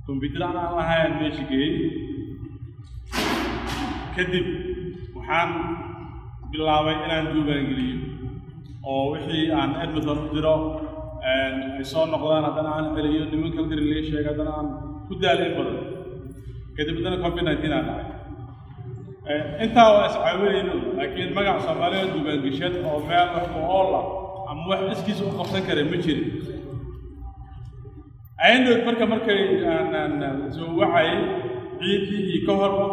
computer aan lahayn meesha geeyey. Kadib waxaan bilaabay inaan diiwaangeliyo oo wixii aan Edmonton u diro ay soo noqdaan, haddana aan celiyo, niman kala diri laga sheego, haddana aan ku daalo in badan. Kadib haddana COVID-19 aa dhacay. Intaa waa iscaawinayno, laakiin magaca Soomaalida diiwaangeshan oo meel wax ku ool ah ama wax iskiisa u qabsan kara ma jirin. Ayandhood marka markay aan soo wacayay ciiddii iyo ka horba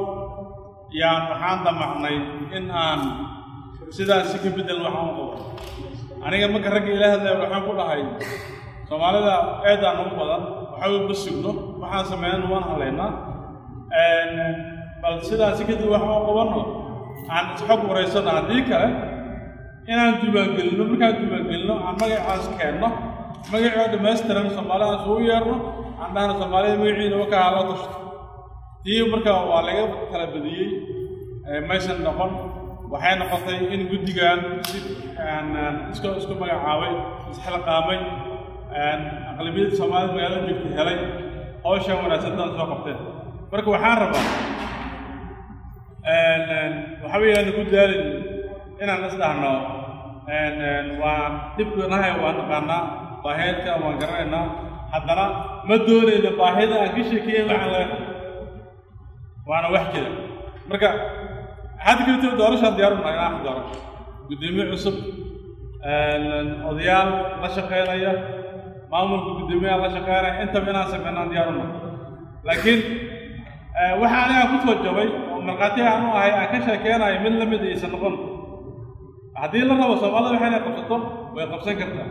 yaan waxaan damacnay in aan sidaas si ka beddel waxaan u qabo. Aniga marka ragga ila hadlaya waxaan ku dhahay, Soomaalida eedaan ugu badan, waxba ma sugno, waxaan sameynana waan haleynaa, bal sidaasi kadib wax u qabanno, aan isxog wareysano, haddii kale inaan diiwaangelino. Markaan diiwaangelino, aan magacaas keenno, magacoo dhammaystiran Soomaalida aan isugu yeerno, aan dhahno Soomaalida magaciina wakaa loo tashto. Tii marka waa laga kala badiyey, maysan noqon. Waxay noqotay in guddigan si isku magacaabay, isxilqaamay, aqlabiyadda Soomaalida magaalada joogta helay, hawshan wanaagsantaan soo qabteen. Marka waxaan rabaa waxba yaan ku daalin inaan is dhahno waan dhibkanahay, waan naqaanaa baahiyadka, waan garanaynaa, haddana ma doonayno baahida aan ka sheekeeyay waxaan laga qabto, waana wax jira. Marka hadda kadib doorashaan diyaar u nahay inaan doorasho, guddoomiye cusub, odayaal la shaqeynaya, maamulka guddoomiyaha la shaqeynaya, intaba inaan sameynaan diyaar u nahay. Laakiin waxa aniga ku soo jabay oo markhaati aan u ahay aan ka sheekeynayo mid la mid aysan noqon. Haddii la rabo Soomaalida waxay inay qabsato, way qabsan kartaa.